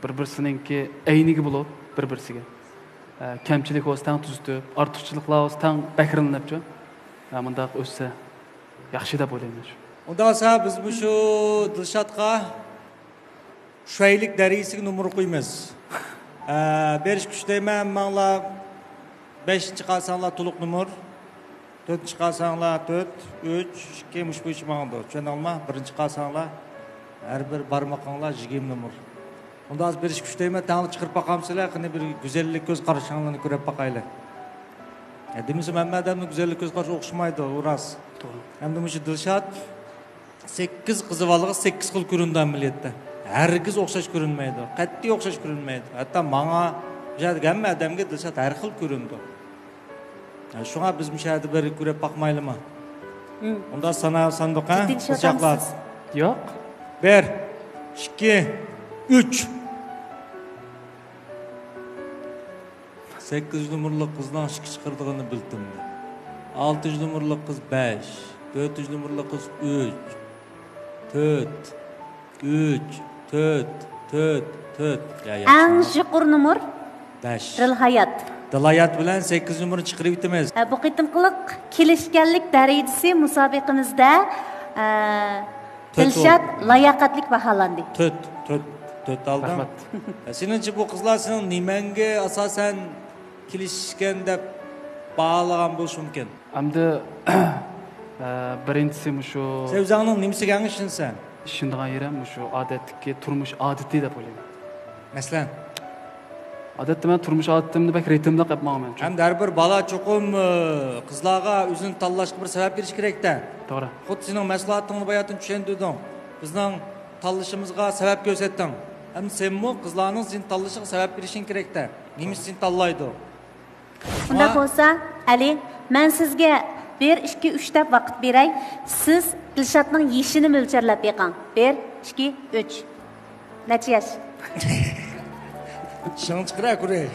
بىر-بىرسىنىڭكى ئەينىكى بولۇپ، بىر-بىرسىگە، ئە، كەمچىلىك بولسا تەڭ تۈزىتىپ، ئارتۇقچىلىقلار بولسا تەڭ بەھرىلىنىپچۇ، ئە، مۇنداق ئۆتسە ياخشى دەپ ئويلايمەن. ئۇنداق بولسا بىز مۇشۇ دىلشاتقا چۈشەيلىك دەرىجىسىگە نومۇر قويىمىز. ئە، بېرىشكە كۈچلەيمەن، ھەممەڭلار بەشىنچى قالساڭلار تولۇق نومۇر، تۆتىنچى قالساڭلار تۆت، ئۈچ، ئىككى، مۇشۇ بويىچە ماڭىدۇ. چۈشەندىڭلارمۇ؟ بىرىنچى قالساڭلار ھەر بىر بارمىقىڭلار يىگىرمە نومۇر. ئۇنداق بېرىشكە كۈچلەيمەن، تەڭلا چىقىرىپ باقامسىلەر، قېنى بىر گۈزەللىك كۆز قارىشىڭلارنى كۆرۈپ باقايلى. ئە، دېمىسە ھەممە ئادەمنىڭ گۈزەللىك كۆز قارىشى ئوخشىمايدۇ، ئۇ راست. توغرا. ئەمدى مۇشۇ دىلشات سەككىز قىزى بالىغا سەككىز خىل كۆرۈنىدۇ ئەمەلىيەتتە. ھەرگىز ئوخشاش كۆرۈنمەيدۇ. قەتئىي ئوخشاش كۆرۈنمەيدۇ. ھەتتا ماڭا، بۇ يەردىكى ھەممە ئادەمگە دىلشات ھەر خىل كۆرۈنىدۇ. ھە، شۇڭا بىز مۇشۇ يەردە بىر كۆرۈپ باقمايلىما؟ مم. ئۇندا سانا-، ساندۇق، ھە؟ جىددىيلىشىۋاتامسىز؟ قىزچاقلار. ياق. بىر، ئىككى، ئۈچ. سەككىز نومۇرلۇق قىزنىڭ ئىككى چىقىرىدىغىنى بىلتىمدە. ئالتە نومۇرلۇق قىز بەش، تۆت نومۇرلۇق قىز ئۈچ، تۆت، ئۈچ، تۆت، تۆت، تۆت. يا، يا، ئەڭ شۇڭا. يۇقىرى نومۇر بەش. دىلھايات. دىلھايات بىلەن سەككىز نومۇرنى چىقىرىۋېتىمىز. ئە، بۇ قېتىمقىلىق كېلىشكەنلىك دەرىجىسى مۇسابىقىمىزدە، ئە، تۆت دىلشات بولدى. لاياقەتلىك باھالاندى. تۆت، تۆت، تۆت ئالدىڭ. رەھمەت. سېنىڭچە بۇ قىزلار سېنىڭ نېمەڭگە ئاساسەن كېلىشكەن دەپ باھالىغان بولۇشى مۇمكىن؟ ئەمدى، ئە، بىرىنچىسى مۇشۇ. سەن ئۆزۈڭنىڭ نېمىسىگە ئەڭ ئىشىنىسەن؟ ئىشىنىدىغان يېرىم مۇشۇ ئادەتتىكى تۇرمۇش ئادىتى دەپ ئويلايمەن. مەسىلەن؟ ئادەتتە مەن تۇرمۇش ئادىتىمنى بەك رىتىملىق ئېلىپ ماڭىمەن. ھەمدە ھەر بىر بالا چوقۇم، ئى، قىزلارغا ئۆزىنى تاللاشقا بىر سەۋەب بېرىشى كېرەك-دە. توغرا. خۇددى سېنىڭ مەھسۇلاتىڭنى باياتىن چۈشەندۈردۈڭ. بىزنىڭ تاللىشىمىزغا سەۋەب كۆرسەتتىڭ. ئەمدى سەنمۇ قىزلارنىڭ سېنى تاللىشىغا سەۋەب بېرىشىڭ كېرەك-دە. نېمىشقا سېنى تاللايدۇ؟ ئۇنداق شۇڭا بولسا، ئەلى، مەن سىزگە بىر، ئىككى، ئۈچ دەپ ۋاقىت بېرەي. سىز دىلشاتنىڭ يېشىنى مۆلچەرلەپ بېقىڭ. بىر، ئىككى، ئۈچ. نەچچە ياش؟ شىڭچىقرا كۈرەي.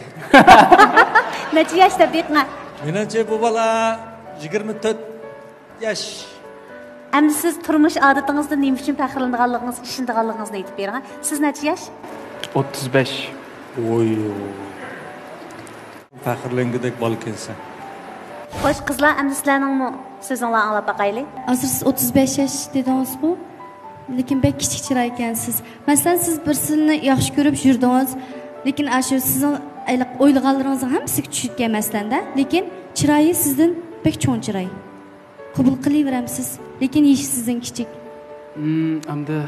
نەچچە ياش دەپ بېقىڭ. مېنىڭچە بۇ بالا يىگىرمە تۆت ياش. ئەمدى سىز تۇرمۇش ئادىتىڭىزدە نېمە ئۈچۈن پەخىرلىنىدىغانلىقىڭىز، ئىشىنىدىغانلىقىڭىزنى ئېيتىپ بېرىڭ. سىز نەچچە ياش؟ ئوتتۇز بەش. ۋوي. پەخىرلەنگۈدەك بالىكەنسەن. خوش، قىزلار، ئەمدى سىلەرنىڭمۇ سۆزۈڭلارنى ئاڭلاپ باقايلى. ھازىر سىز ئوتتۇز بەش ياش دېدىڭىزغۇ؟ لېكىن بەك كىچىك چىراي ئىكەنسىز. مەسىلەن، سىز بىرسىنى ياخشى كۆرۈپ يۈردىڭىز، لېكىن ئاشۇ سىزنىڭ ھېلىقى ئويلىغانلىرىڭىزنىڭ ھەممىسىگە چۈشىدىكەن، مەسىلەندە، لېكىن چىرايى سىزدىن بەك چوڭ چىراي. قوبۇل قىلىۋېرەمسىز، لېكىن يېشى سىزدىن كىچىك. ھىم، ئەمدى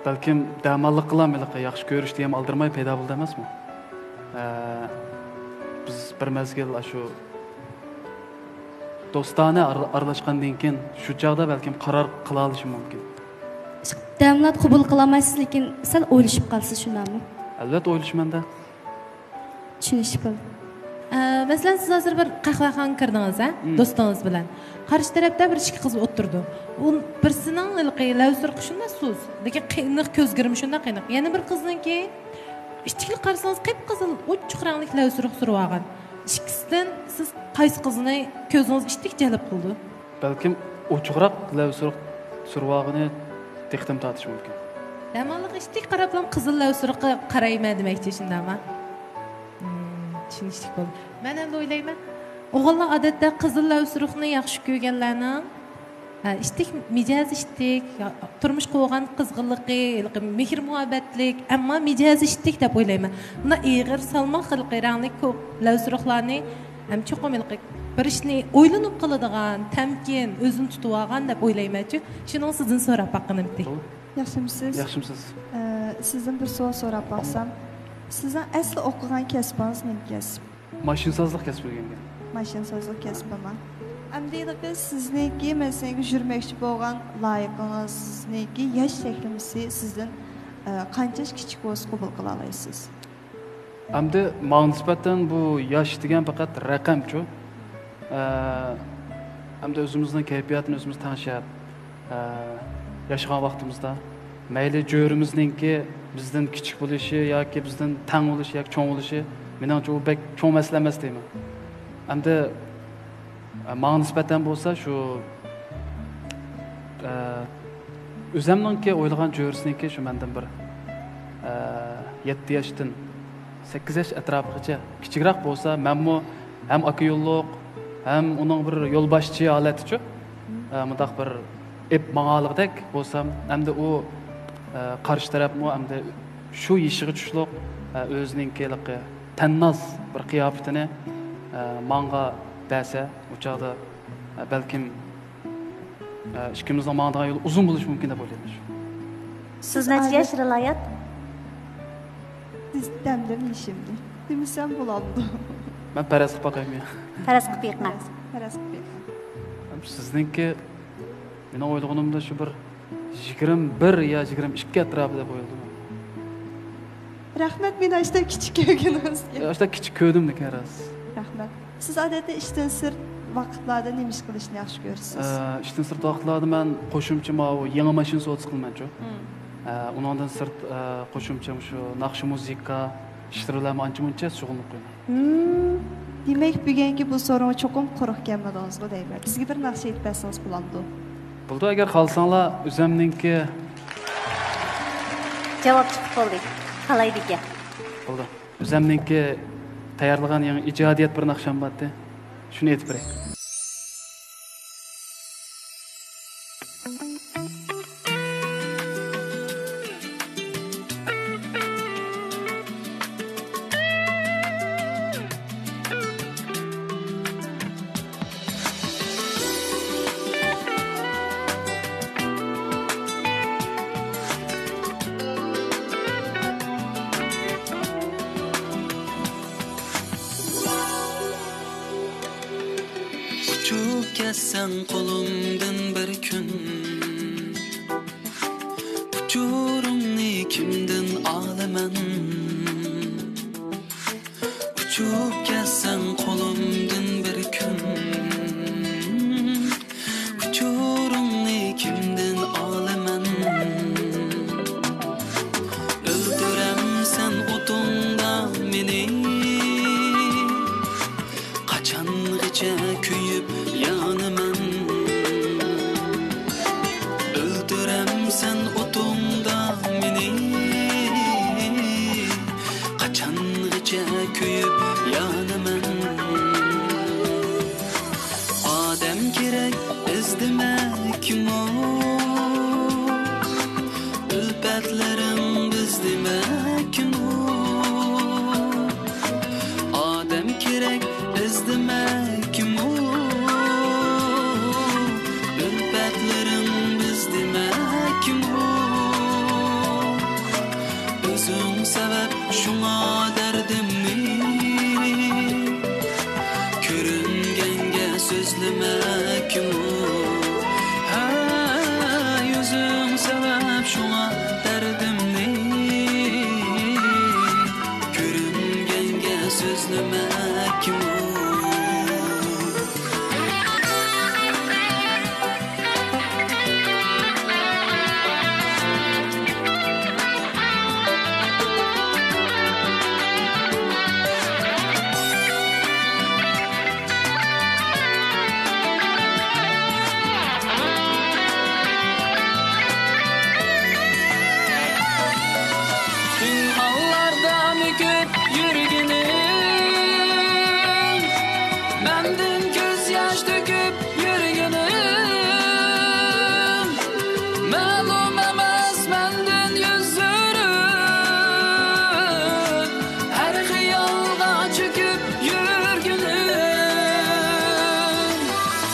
بەلكىم دەماللىققىلا ھېلىقى ياخشى كۆرۈش دېگەن ئالدىرىماي پەيدا بولدى ئەمەسمۇ؟ ھە، بىز بىر مەزگىل ئاشۇ دوستانە ئار-، ئارىلاشقاندىن كېيىن شۇ چاغدا بەلكىم قارار قىلالىشىم مۇمكىن. دەملەت قوبۇل قىلالمايسىز، لېكىن سەل ئويلىشىپ قالىسىز، شۇنداقمۇ؟ ئەلۋەتتە ئويلىشىمەن-دە. چۈشىنىشلىك بولدى. ئە، مەسىلەن، سىز ھازىر بىر قەھۋەخانىغا كىردىڭىز، ھە؟ مم. دوستىڭىز بىلەن. قارشى تەرەپتە بىر ئىككى قىز ئولتۇرىدۇ. ئۇ بىرسىنىڭ ھېلىقى لەۋ سۇرۇقى شۇنداق سۇس، لېكىن قېنىق، كۆز گىرىمى شۇنداق قېنىق. يەنە بىر قىزنىڭكى ئىشتىكىلا قارىسىڭىز، قىپقىزىل ئوچۇق رەڭلىك لەۋ سۇرۇق سۈرۈۋالغان. ئىككىسىدىن سىز قايسى قىزنى كۆزىڭىز ئىشتىك جەلپ قىلىدۇ؟ بەلكىم ئوچۇقراق لەۋ سۇرۇق سۈرۈۋالغىنى دىققىتىمنى تارتىشى مۇمكىن. دەماللىق ئىشتىك قاراپلا قىزىل لەۋ سۇرۇققا قارايمەن دېمەكچى، شۇنداقمۇ؟ ھىم، چۈشىنىشلىك بولدى. مەن ئەمدى ئويلايمەن، ئوغۇللار ئادەتتە قىزىل لەۋ سۇرۇقنى ياخشى كۆرگەنلەرنىڭ، ھە، ئىشتىك، مىجەزى ئىشتىك، يا، تۇرمۇش قۇرغان قىزغىنلىقى، ھېلىقى مېھىر مۇھەببەتلىك، ئەمما مىجەزى ئىشتىك دەپ ئويلايمەن. مۇنداق ئېغىر سالماق ھېلىقى رەڭلىك كۆپ لەۋ سۇرۇقلارنى ھەم چوقۇم ھېلىقى بىر ئىشنى ئويلىنىپ قىلىدىغان، تەمكىن، ئۆزىنى تۇتۇۋالغان دەپ ئويلايمەنچۇ. شۇنىڭ سىزدىن سوراپ باققىنىمتى. ياخشىمۇسىز؟ ياخشىمسىز؟ ئە، سىزدىن بىر سوئال سوراپ باقسام. سىزنىڭ ئەسلى ئوقۇغان كەسپىڭىز نېمە كەسىپ؟ ماشىنىسازلىق كەسپىگە ئۆگەنگەن. ماشىنىسازلىق كەسپىما؟ ئەمدى ھېلىقى سىزنىڭكى، مەن سىزگە يۈرمەكچى بولغان لايىقىڭىزنىڭكى ياش چەكلىمىسى سىزدىن، ئە، قانچە ياش كىچىك بولسا قوبۇل قىلالايسىز؟ ئەمدى ماڭا نىسبەتەن بۇ ياش دېگەن پەقەت رەقەمچۇ. ئە، ئەمدى ئۆزىمىزنىڭ كەيپىياتىنى ئۆزىمىز تەڭشەپ، ئە، ياشىغان ۋاقتىمىزدا مەيلى جۆرىمىزنىڭكى بىزدىن كىچىك بولۇشى ياكى بىزدىن تەڭ بولۇشى ياكى چوڭ بولۇشى، مېنىڭچە ئۇ بەك چوڭ مەسىلە ئەمەس دەيمەن. ئەمدى، ئە، ماڭا نىسبەتەن بولسا شۇ، ئە، ئۆزەمنىڭكى ئويلىغان جۆرىسىنىڭكى شۇ مەندىن بىر، ئە، يەتتە ياشتىن سەككىز ياش ئەتراپىغىچە كىچىكرەك بولسا، مەنمۇ ھەم ئاكا يوللۇق، ھەم ئۇنىڭ بىر يولباشچى ھالەتتىچۇ، ئە، مۇنداق بىر ئېپ ماڭالىغۇدەك بولسام، ئەمدى ئۇ، ئە، قارشى تەرەپمۇ ئەمدى شۇ يېشىغا چۈشلۈق، ئە، ئۆزىنىڭكى ھېلىقى تەنناز بىر قىياپىتىنى، ئە، ماڭا بەرسە، ئۇ چاغدا، ئە، بەلكىم ئىككىمىزنىڭ ماڭىدىغان يولى ئۇزۇن بولۇشى مۇمكىن دەپ ئويلايمەن. سىز نەچچە ياش، رىلايات؟ سىز دەمدەم يېشىمنى دېمىسەم بولامدۇ؟ مەن پەرەز قىلىپ باقايمۇ؟ پەرەز قىلىپ بېقىڭ. پەرەز قىلىپ بېقىڭ. سىزنىڭكى، مېنىڭ ئويلىغىنىمدا شۇ بىر يىگىرمە بىر يا يىگىرمە ئىككى ئەتراپى دەپ ئويلىدىم. رەھمەت، مېنى ئاشتا كىچىك كۆرگىنىڭىزگە. ئاشتا كىچىك كۆردۈم لېكىن راست. رەھمەت. سىز ئادەتتە ئىشتىن سىرت ۋاقىتلاردا نېمە ئىش قىلىشنى ياخشى كۆرىسىز؟ ئە، ئىشتىن سىرت ۋاقىتلاردا مەن قوشۇمچە ماۋۇ يېڭى ماشىنا سودىسى قىلىمەنچۇ. مم. ئە، ئۇنىڭدىن سىرت، ئە، قوشۇمچە مۇشۇ ناخشا، مۇزىكا ئىشلىرى بىلەن ئانچە مۇنچە شۇغۇللىنىپ قويىمەن. مم. دېمەك، بۈگۈنكى بۇ سورۇنغا چوقۇم قۇرۇق كەلمىدىڭىزغۇ دەيمەن. بىزگە بىر ناخشا ئېيتىپ بەرسىڭىز بولامدۇ؟ بولىدۇ، ئەگەر خالىساڭلار، ئۆزەمنىڭكى. جاۋاب چىقىپ بولدى. قالايدىكەن. بولدى. ئۆزەمنىڭكى تەييارلىغان يېڭى ئىجادىيەت بىر ناخشام بارتى. شۇنى ئېيتىپ بېرەي. ئۇچۇپ كەتسەڭ قولۇمدىن بىر كۈن، ئۇچۇرۇڭنى كىمدىن ئالىمەن؟ ئۇچۇپ كەتسەڭ قولۇمدىن بىر كۈن. يانىمەن، ئۆلتۈرەمسەن ئوتۇڭدا مېنى، قاچانغىچە كۆيۈپ يانىمەن؟ ئادەم كېرەك ئىزدىمەكمۇ، ئۈلپەتلىرىڭ بىز دېمەكمۇ؟ ئادەم كېرەك ئىزدىمەكمۇ، ئۈلپەتلىرىڭ بىز دېمەكمۇ؟ ئۆزۈڭ سەۋەب شۇڭا دەردىمنى، كۆرۈنگەنگە سۆزلىمەكمۇ؟ ھە، ئۆزۈڭ سەۋەب شۇڭا دەردىمنى، كۆرۈنگەنگە سۆزلىمەكمۇ؟ تۈن ھاللاردا مۆكۈپ يۈرگىنىڭ، مەندىن كۆز ياش تۆكۈپ يۈرگىنىڭ، مەلۇم ئەمەس مەندىن يۈز ئۆرۈپ، ھەر خىيالغا چۆكۈپ يۈرگىنىڭ،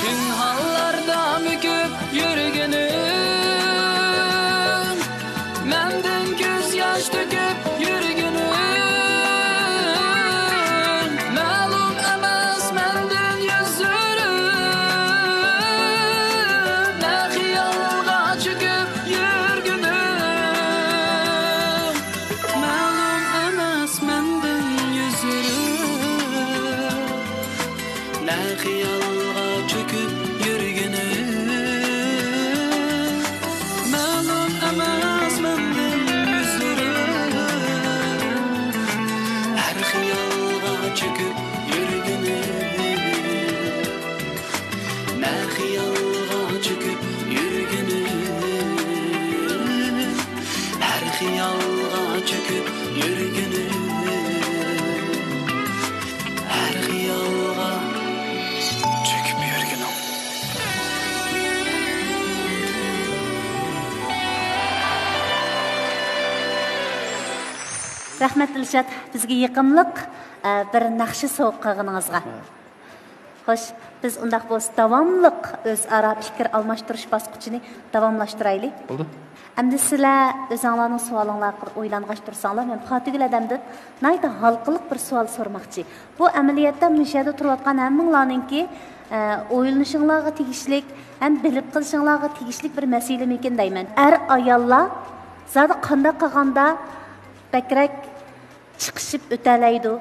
تۈن ھاللاردا مۆكۈپ يۈرگىنىڭ، مەندىن كۆز ياش تۆكۈپ يۈرگىنىڭ، مەلۇم ئەمەس مەندىن يۈز ئۆرۈپ، نە خىيالغا چۆكۈپ يۈرگىنىڭ، مەلۇم ئەمەس مەندىن يۈز ئۆرۈپ، نە خىيالغا چۆكۈپ يۈرگىنىڭ، مەلۇم ئەمەس مەندىن يۈز ئۆرۈپ، ھەر خىيالغا چۆكۈپ يۈرگىنىڭ، نە خىيالغا چۆكۈپ يۈرگىنىڭ، ھەر خىيالغا چۆكۈپ يۈرگىنىڭ، ھەر خىيالغا چۆكۈپ يۈرگىنىڭ. رەھمەت، دىلشات، بىزگە يېقىملىق، ئە، بىر ناخشا سوۋغا قىلغىنىڭىزغا. خوش، بىز ئۇنداق بولسا داۋاملىق ئۆزئارا پىكىر ئالماشتۇرۇش باسقۇچىنى داۋاملاشتۇرايلى. بولدى. ئەمدى سىلەر ئۆزۈڭلارنىڭ سوئالىڭلار ھەققىدە ئويلانغاچ تۇرساڭلار، مەن پاتىگۈل ھەدەمدىن ناھايىتى ھالقىلىق بىر سوئال سورىماقچى. بۇ ئەمەلىيەتتە مۇشۇ يەردە تۇرۇۋاتقان ھەممىڭلارنىڭكى، ئە، ئويلىنىشىڭلارغا تېگىشلىك ھەم بىلىپ قېلىشىڭلارغا تېگىشلىك بىر مەسىلىمىكىن دەيمەن. ئەر ئاياللار زادى قانداق قىلغاندا بەكرەك چىقىشىپ ئۆتەلەيدۇ،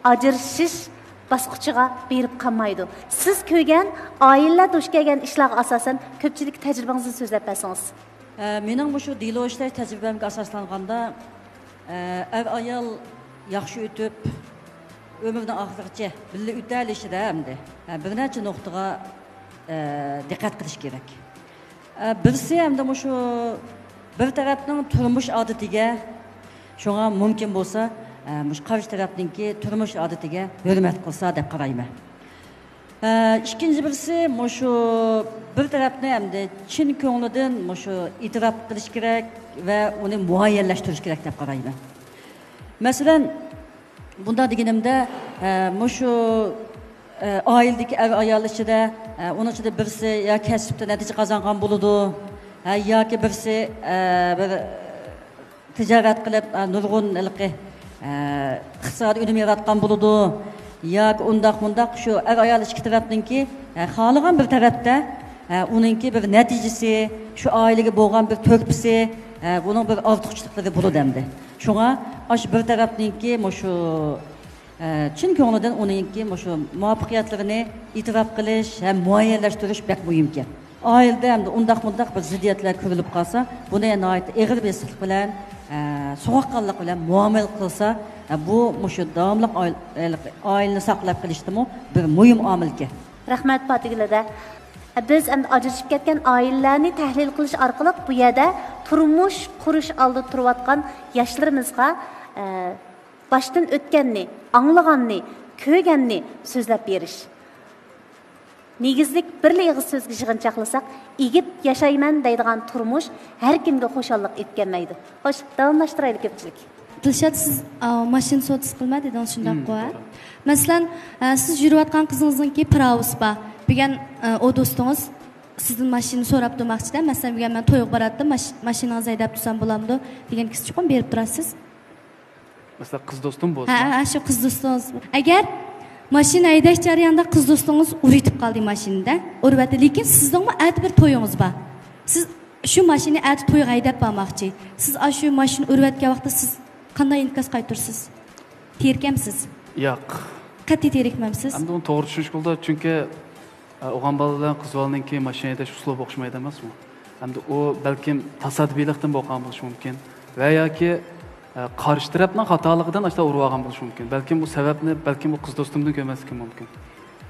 ئاجرىشىش باسقۇچىغا بېرىپ قالمايدۇ. سىز كۆرگەن، ئائىلىلەر دۇچ كەلگەن ئىشلارغا ئاساسەن كۆپچىلىككە تەجرىبىڭىزدىن سۆزلەپ بەرسىڭىز. ئە، مېنىڭ مۇشۇ دېلو ئىشلەش تەجرىبەمگە ئاساسلانغاندا، ئە، ئەر-ئايال ياخشى ئۆتۈپ، ئۆمرىنىڭ ئاخىرىغىچە بىللە ئۆتەلىشىدە ئەمدى، ئە، بىر نەچچە نۇقتىغا، ئە، دىققەت قىلىش كېرەك. ئە، بىرسى ئەمدى مۇشۇ بىر تەرەپنىڭ تۇرمۇش ئادىتىگە، شۇڭا مۇمكىن بولسا، ئە، مۇشۇ قارشى تەرەپنىڭكى تۇرمۇش ئادىتىگە ھۆرمەت قىلسا دەپ قارايمەن. ئە، ئىككىنچى بىرسى، مۇشۇ بىر تەرەپنى ئەمدى چىن كۆڭلىدىن مۇشۇ ئېتىراپ قىلىش كېرەك ۋە ئۇنى مۇئەييەنلەشتۈرۈش كېرەك دەپ قارايمەن. مەسىلەن، بۇنداق دېگىنىمدە، ئە، مۇشۇ، ئە، ئائىلىدىكى ئەر-ئايال ئىچىدە، ئە، ئۇنىڭ ئىچىدە بىرسى يا كەسىپتە نەتىجە قازانغان بولىدۇ، ھە، ياكى بىرسى، ئە، بىر تىجارەت قىلىپ، ئە، نۇرغۇن ھېلىقى، ئە، ئىقتىسادىي ئۈنۈم ياراتقان بولىدۇ، ياكى ئۇنداق مۇنداق شۇ ئەر-ئايال ئىككى تەرەپنىڭكى، ئە، خالىغان بىر تەرەپتە، ئە، ئۇنىڭكى بىر نەتىجىسى، شۇ ئائىلىگە بولغان بىر تۆھپىسى، ئە، بۇنىڭ بىر ئارتۇقچىلىقلىرى بولىدۇ ئەمدى. شۇڭا ئاشۇ بىر تەرەپنىڭكى مۇشۇ، ئە، چىن كۆڭلىدىن ئۇنىڭكى مۇشۇ مۇۋەپپەقىيەتلىرىنى ئېتىراپ قىلىش ھەم مۇئەييەنلەشتۈرۈش بەك مۇھىمكەن. ئائىلىدە ئەمدى ئۇنداق مۇنداق بىر زىددىيەتلەر كۆرۈلۈپ قالسا، بۇنى ناھايىتى ئېغىر بېسىقلىق بىلەن، ئە، سوغۇققانلىق بىلەن مۇئامىلە قىلسا، ئە، بۇ مۇشۇ داۋاملىق ئائىل-، ئائىلىنى ساقلاپ قېلىشتىمۇ بىر مۇھىم ئامىلكەن. رەھمەت، پاتىگۈل ھەدە. بىز ئەمدى ئاجرىشىپ كەتكەن ئائىلىلەرنى تەھلىل قىلىش ئارقىلىق بۇ يەردە تۇرمۇش قۇرۇش ئالدىدا تۇرۇۋاتقان ياشلىرىمىزغا، ئە، باشتىن ئۆتكەننى، ئاڭلىغاننى، كۆرگەننى سۆزلەپ بېرىش. نېگىزلىك بىرلا ئېغىز سۆزگە يىغىنچاقلىساق، ئىگىپ ياشايمەن دەيدىغان تۇرمۇش ھەر كىمگە خۇشاللىق ئېلىپ كەلمەيدۇ. خوش، داۋاملاشتۇرايلى كۆپچىلىك. دىلشات، سىز، ئا، ماشىنا سودىسى قىلىمەن دېدىڭىز، شۇنداققۇ، ھە؟ مم، توغرا. مەسىلەن، ئە، سىز يۈرۈۋاتقان قىزىڭىزنىڭكى پىراۋىسى بار. بۈگۈن، ئە، ئۇ دوستىڭىز سىزدىن ماشىنا سوراپ تۇرماقچىدا، مەسىلەن، بۈگۈن مەن تويغا باراتتىم، ماش-، ماشىنىڭىزنى ھەيدەپ تۇرسام بولامدۇ دېگەن كىسى چوقۇم بېرىپ تۇراسىز. مەسىلەن، قىز دوستۇم بولسا. ھە، ھە، شۇ قىز دوستىڭىز. ئەگەر ماشىنا ھەيدەش جەريانىدا قىز دوستىڭىز ئۇرۇۋېتىپ قالدى ماشىنىدا، ئۇرۇۋەتتى، لېكىن سىزنىڭمۇ ئەتە بىر تويىڭىز بار. سىز شۇ ماشىنىنى ئەتە تويغا ھەيدەپ بارماقچى. سىز ئاشۇ ماشىنا ئۇرۇۋەتكەن ۋاقىتتا سىز قانداق ئىنكاس قايتۇرىسىز؟ تېرىكەمسىز؟ ياق. قەتئىي تېرىكمەمسىز؟ ئەمدى ئۇنى توغرا چۈشىنىشكە بولىدۇ، چۈنكى، ئە، ئوغان بالا بىلەن قىز بالىنىڭكى ماشىنا ھەيدەش ئۇسلۇبى ئوخشىمايدۇ ئەمەسمۇ؟ ئەمدى ئۇ بەلكىم تاسادىپىيلىقتىن بولغان بولۇشى مۇمكىن ۋە ياكى، ئە، قارشى تەرەپنىڭ خاتالىقىدىن ئاشۇنداق ئۇرۇۋالغان بولۇشى مۇمكىن. بەلكىم ئۇ سەۋەبنى بەلكىم ئۇ قىز دوستۇمدىن كۆرمەسلىكىم مۇمكىن.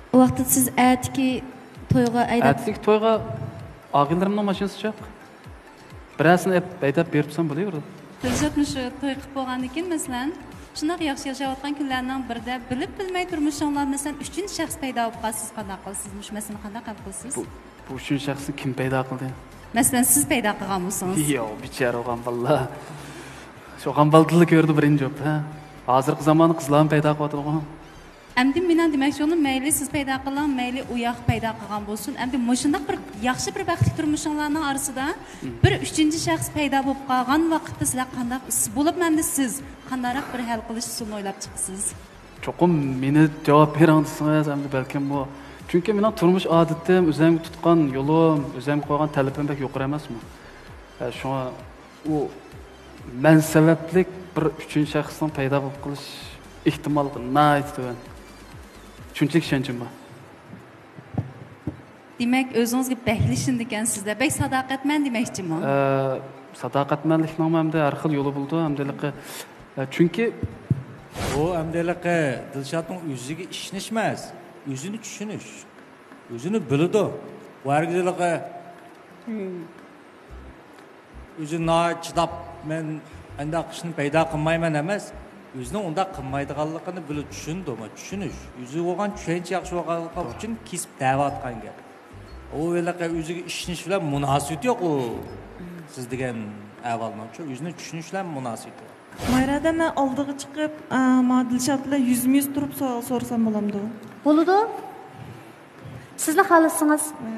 ئۇ ۋاقىتتا سىز ئەتىكى تويغا ھەيدەپ ئەتىكى تويغا ئاغىنىلىرىمنىڭ ماشىنىسى چىق. بىرەرسىنى ئەپ ھەيدەپ بېرىپ تۇرسام بولۇۋېرىدۇ. دىلشات، مۇشۇ توي قىلىپ بولغاندىن كېيىن، مەسىلەن، شۇنداق ياخشى ياشاۋاتقان كۈنلەرنىڭ بىرىدە بىلىپ بىلمەي تۇرمۇشۇڭلار، مەسىلەن، ئۈچىنچى شەخس پەيدا بولۇپ قالسا، سىز قانداق قىلىسىز؟ مۇشۇ مەسىلىنى قانداق ھەل قىلىسىز؟ بۇ، بۇ ئۈچىنچى شەخسنى كىم پەيدا قىلدى؟ مەسىلەن، سىز پەيدا قىلغان بولسىڭىز. ياق، بىچارە ئوغان بالىلار. شۇ ئوغان بالىدىنلا كۆردى بىرىنچى بولۇپ، ھە؟ ھازىرقى زاماندا قىزلارمۇ پەيدا قىلىۋاتىدىغۇ. ئەمدى مېنىڭ دېمەكچى بولغىنىم، مەيلى سىز پەيدا قىلىڭ، مەيلى ئۇ ياق پەيدا قىلغان بولسۇن. ئەمدى مۇشۇنداق بىر ياخشى، بىر بەختلىك تۇرمۇشۇڭلارنىڭ ئارىسىدا بىر ئۈچىنچى شەخس پەيدا بولۇپ قالغان ۋاقىتتا سىلەر قانداق، بولۇپمۇ ئەمدى سىز قانداقراق بىر ھەل قىلىش ئۇسۇلىنى ئويلاپ چىقىسىز؟ چوقۇم مېنى جاۋاب بېرىڭ دېسىڭىز، ئەمدى بەلكىم بۇ، چۈنكى مېنىڭ تۇرمۇش ئادىتىم، ئۆزۈمگە تۇتقان يولۇم، ئۆزۈمگە قويغان تەلىپىم بەك يۇقىرى ئەمەسمۇ؟ ئە، شۇڭا ئۇ مەن سەۋەبلىك بىر ئۈچىنچى شەخسنىڭ پەيدا بولۇپ قېلىش ئېھتىماللىقى ناھايىتى تۆۋەن. شۇنچىلىك ئىشەنچىم بار. دېمەك، ئۆزىڭىزگە بەكلا ئىشىنىدىكەنسىز-دە، بەك ساداقەتمەن دېمەكچىمۇ؟ ئە، ساداقەتمەنلىكنىڭمۇ ئەمدى ھەر خىل يولى بولىدۇ، ئەمدى ھېلىقى، ئە، چۈنكى بۇ ئەمدى ھېلىقى دىلشاتنىڭ ئۆزىگە ئىشىنىش ئەمەس، ئۆزىنى چۈشىنىش، ئۆزىنى بىلىدۇ. بۇ ھەرگىز ھېلىقى ئۆزى ناھايىتى چىداپ، مەن ئانداق ئىشنى پەيدا قىلمايمەن ئەمەس، ئۆزىنىڭ ئۇنداق قىلمايدىغانلىقىنى بىلىپ چۈشىنىدۇ، چۈشىنىش. ئۆزىگە بولغان چۈشەنچە ياخشى بولغانلىقى ئۈچۈن كېسىپ دەۋاتقان گەپ. ئۇ ھېلىقى ئۆزىگە ئىشىنىش بىلەن مۇناسىۋىتى يوق ئۇ سىز دېگەن ئەھۋالنىڭ. شۇ ئۆزىنى چۈشىنىش بىلەن مۇناسىۋىتى بار. مايرا ھەدە، مەن ئالدىغا چىقىپ، ئە، ما دىلشات بىلەن يۈزمۇ يۈز تۇرۇپ سوئال سورىسام بولامدۇ؟ بولىدۇ. سىزلا خالىسىڭىز. ۋە.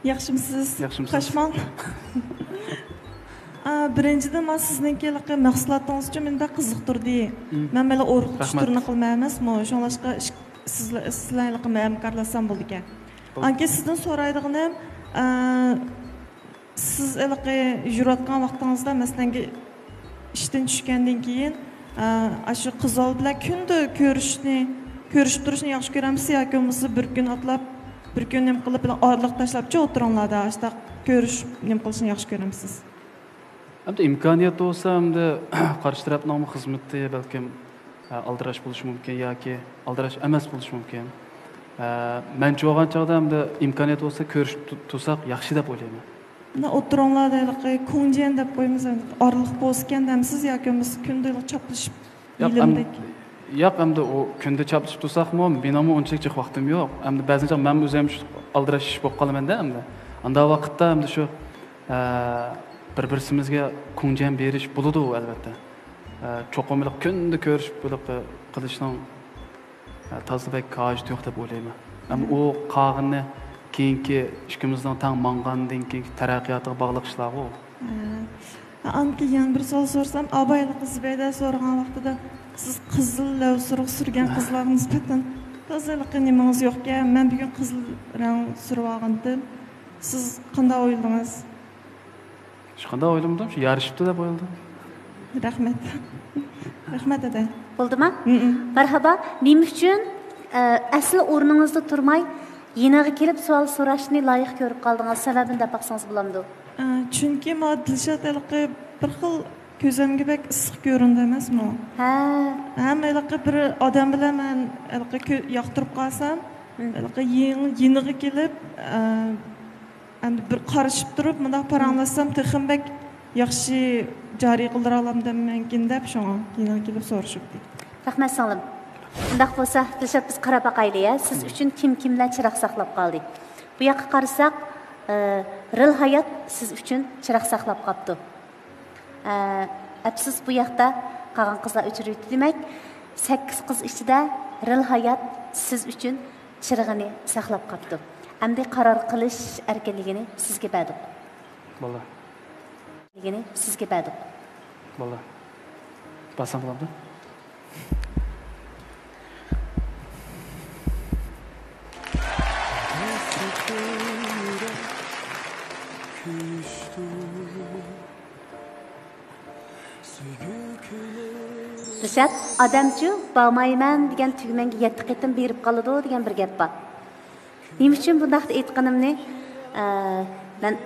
ياخشىمۇسىز؟ ياخشىمۇسىز؟ قاچماڭ. ئا، بىرىنچىدىن، مانا سىزنىڭكى ھېلىقى مەھسۇلاتىڭىز ئۈچۈن مېنى بەك قىزىقتۇردى. مم. مەن بەلكى ئورۇق رەھمەت. تۇتۇش تۈرىنى قىلماي ئەمەسمۇ؟ شۇڭلاشقا ئىش-، سىزلە-، سىزلەر ھېلىقى مەن ھەمكارلاشسام بولىدىكەن. بولدى. ئانكى سىزدىن سورايدىغىنىم، ئا، سىز ھېلىقى يۈرۈۋاتقان ۋاقتىڭىزدا، مەسىلەن، ئىشتىن چۈشكەندىن كېيىن، ئا، ئاشۇ قىز بالا بىلەن كۈندە كۆرۈشۈشنى، كۆرۈشۈپ تۇرۇشنى ياخشى كۆرەمسىز ياكى بولمىسا بىر كۈن ئاتلاپ، بىر كۈن نېمە قىلىپ، بىلەن ئارىلىق تاشلاپچۇ ئوتتۇرىڭلاردا ئاشۇنداق كۆرۈشۈپ نېمە قىلىشنى ياخشى كۆرەمسىز؟ ئەمدى ئىمكانىيەت بولسا، ئەمدى قارشى تەرەپنىڭمۇ خىزمىتى بەلكىم، ئە، ئالدىراش بولۇشى مۇمكىن ياكى ئالدىراش ئەمەس بولۇشى مۇمكىن. ئە، مەنچە بولغان چاغدا ئەمدى ئىمكانىيەت بولسا كۆرۈشۈپ تۇ-، تۇرساق ياخشى دەپ ئويلايمەن. مانا ئوتتۇرۇڭلاردا ھېلىقى كۇڭجيەن دەپ قويىمىز، ئارىلىق بولسىكەن دەمسىز ياكى بولمىسا كۈندە ھېلىقى چاپلىشىپ ياق، ئەم-، يېلىمدەك؟ ياق، ئەمدى ئۇ كۈندە چاپلىشىپ تۇرساقمۇ، مېنىڭمۇ ئۇنچىلىك جىق ۋاقتىم يوق. ئەمدى بەزى چاغ مەنمۇ ئۆزۈم شۇ ئالدىراش بولۇپ قالىمەن-دە ئەمدى. ئانداق ۋاقىتتا ئەمدى شۇ، ئە، بىر-بىرسىمىزگە كۇڭجيەن بېرىش بولىدۇ ئەلۋەتتە. ئە، چوقۇم بولۇپ كۈندە كۆرۈشۈپ بولۇپ قىلىشنىڭ، ئە، تازا بەك ھاجىتى يوق دەپ ئويلايمەن. ئەمما ئۇ قالغىنى كېيىنكى ئىككىمىزنىڭ تەڭ ماڭغاندىن كېيىنكى تەرەققىياتىغا باغلىق ئىشلارغۇ. ھە. ئاندىن كېيىن يەنە بىر سوئال سورىسام، ئاباي ھېلىقى زۇبەيدە سورىغان ۋاقتىدا، سىز قىزىل لەۋ سۇرۇق سۈرگەن قىزلارغا نىسبەتەن تازا ھېلىقى نېمىڭىز يوقكەن، مەن بۈگۈن قىزىل رەڭ سۈرۈۋالغانتىم. سىز قانداق ئويلىدىڭىز؟ ھېچقانداق ئويلىمىدىم، شۇ يارىشىپتۇ دەپ ئويلىدىم. رەھمەت. رەھمەت، ھەدە. بولدىما؟ مم. مەرھابا. نېمە ئۈچۈن، ئە، ئەسلى ئورنىڭىزدا تۇرماي، يېنىغا كېلىپ سوئال سوراشنى لايىق كۆرۈپ قالدىڭىز؟ سەۋەبىنى دەپ باقسىڭىز بولامدۇ؟ ئە، چۈنكى ماڭا دىلشات ھېلىقى بىر خىل كۆزۈمگە بەك ئىسسىق كۆرۈندى ئەمەسمۇ؟ ھە. ھەم ھېلىقى بىر ئادەم بىلەن مەن ھېلىقى كۆ-، ياقتۇرۇپ قالسام، ھە، ھېلىقى يېڭى، يېنىغا كېلىپ، ئە، ئەمدى بىر قارىشىپ تۇرۇپ، مۇنداق پاراڭلاشسام، تېخىمۇ بەك ياخشى جارى قىلدۇرالامدىمەنكىن دەپ، شۇڭا يېنىغا كېلىپ سورىشىپتۇ. رەھمەت، سىڭلىم. ئۇنداق بولسا، دىلشات، بىز قاراپ باقايلى، ھە؟ سىز ئۈچۈن كىم كىملەر چىراغ ساقلاپ قالدى؟ بۇ ياققا قارىساق، ئە، رىل ھايات سىز ئۈچۈن چىراغ ساقلاپ قاپتۇ. ئە، ئەپسۇس، بۇ ياقتا قالغان قىزلار ئۆچۈرۈۋېتىپتۇ. دېمەك، سەككىز قىز ئىچىدە رىل ھايات سىز ئۈچۈن چىرىغىنى ساقلاپ قاپتۇ. ئەمدى قارار قىلىش ئەركىنلىكىنى سىزگە بەردۇق. بولدى. ئەركىنلىكىنى سىزگە بەردۇق. بولدى. بارسام بولامدۇ؟ دىلشات، ئادەمچۇ، بارمايمەن دېگەن تۈگمەنگە يەتتە قېتىم بېرىپ قالىدۇ دېگەن بىر گەپ بار. نېمە ئۈچۈن بۇنداق ئېيتقىنىمنى، ئە، مەن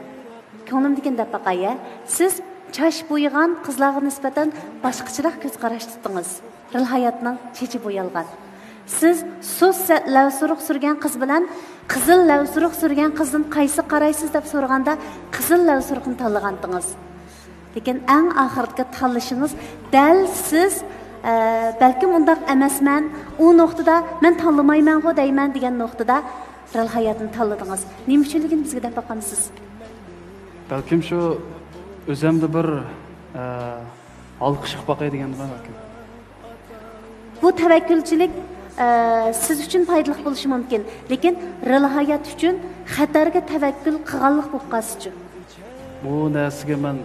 كۆڭلۈمدىكىنى دەپ باقاي، ھە. سىز چاچ بويىغان قىزلارغا نىسبەتەن باشقىچىراق كۆز قاراش تۇتتىڭىز. رىل ھاياتنىڭ چېچى بويالغان. سىز سۇس لەۋسۇرۇق سۈرگەن قىز بىلەن قىزىل لەۋسۇرۇق سۈرگەن قىزدىن قايسى قارايسىز دەپ سورىغاندا، قىزىل لەۋسۇرۇقنى تاللىغانتىڭىز. لېكىن ئەڭ ئاخىرقى تاللىشىڭىز دەل سىز، ئە، بەلكىم ئۇنداق ئەمەسمەن، ئۇ نۇقتىدا مەن تاللىمايمەنغۇ دەيمەن دېگەن نۇقتىدا رىل ھاياتنى تاللىدىڭىز. نېمە ئۈچۈنلۈكىنى بىزگە دەپ باقامسىز؟ بەلكىم شۇ ئۆزەمدە بىر، ئە، ھالقىش قىلىپ باقاي دېگەندىمەن بەلكىم. بۇ تەۋەككۈلچىلىك، ئە، سىز ئۈچۈن پايدىلىق بولۇشى مۇمكىن، لېكىن رىل ھايات ئۈچۈن خەتەرگە تەۋەككۈل قىلغانلىق بولۇپ قالسىچۇ؟ بۇ نەرسىگە مەن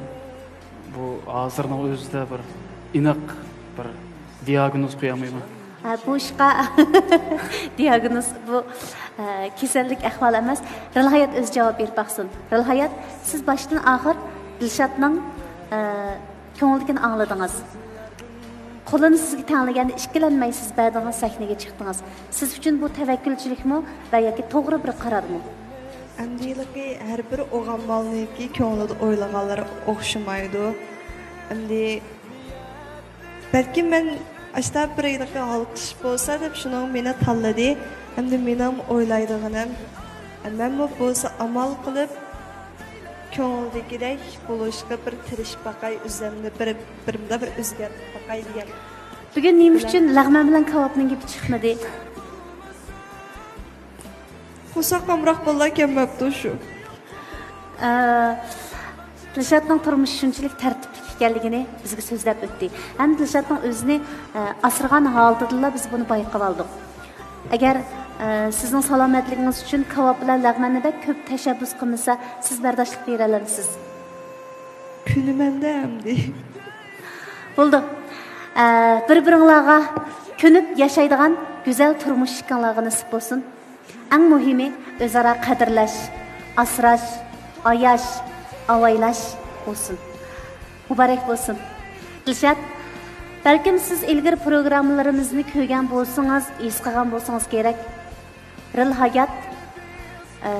بۇ ھازىرنىڭ ئۆزىدە بىر ئېنىق بىر دىياگنوز قويالمايمەن. ھە، بۇ ئىشقا دىياگنوز، بۇ، ئە، كېسەللىك ئەھۋالى ئەمەس. رىل ھايات ئۆزى جاۋاب بېرىپ باقسۇن. رىل ھايات، سىز باشتىن ئاخىر دىلشاتنىڭ، ئە، كۆڭلىدىكىنى ئاڭلىدىڭىز. قولىنى سىزگە تەڭلىگەندە ئىككىلەنمەي سىز بەردىڭىز، سەھنىگە چىقتىڭىز. سىز ئۈچۈن بۇ تەۋەككۈلچىلىكمۇ ۋە ياكى توغرا بىر قارارمۇ؟ ئەمدى ھېلىقى ھەر بىر ئوغان بالىنىڭكى كۆڭلىدە ئويلىغانلىرى ئوخشىمايدۇ. ئەمدى بەلكىم مەن ئاشتا بىر ھېلىقى ھالقىش بولسا دەپ شۇنىڭ مېنى تاللىدى. ئەمدى مېنىڭ ئويلايدىغىنىم، مەنمۇ بولسا ئامال قىلىپ كۆڭۈلدىكىدەك بولۇشقا بىر تىرىشىپ باقاي، ئۆزۈمنى بىر، بىر مۇندا بىر ئۆزگەرتىپ باقاي دېگەن. بۈگۈن نېمە ئۈچۈن لەغمەن بىلەن كاۋاپنىڭ گېپى چىقمىدى؟ قورساق ئامراق بالىلار كەلمەپتۇ شۇ. ئە، دىلشاتنىڭ تۇرمۇشى شۇنچىلىك تەرتىپلىك ئىكەنلىكىنى بىزگە سۆزلەپ ئۆتتى. ھەم دىلشاتنىڭ ئۆزىنى، ئە، ئاسرىغان ھالىتىدىلا بىز بۇنى بايقىۋالدۇق. ئەگەر، ئە، سىزنىڭ سالامەتلىكىڭىز ئۈچۈن كاۋاپ بىلەن لەغمەننى بەك كۆپ تەشەببۇس قىلمىسا، سىز بەرداشلىق بېرەلەمسىز؟ كۆنىمەن-دە ئەمدى. بولدى. ئە، بىر-بىرىڭلارغا كۆنۈپ ياشايدىغان گۈزەل تۇرمۇش ئىككىڭلارغا نېسىپ بولسۇن. ئەڭ مۇھىمى، ئۆزئارا قەدىرلەش، ئاسراش، ئاياش، ئاۋايلاش بولسۇن. مۇبارەك بولسۇن. دىلشات، بەلكىم سىز ئىلگىرى پروگراممىلىرىمىزنى كۆرگەن بولسىڭىز، ھېس قىلغان بولسىڭىز كېرەك. رىل ھايات، ئە،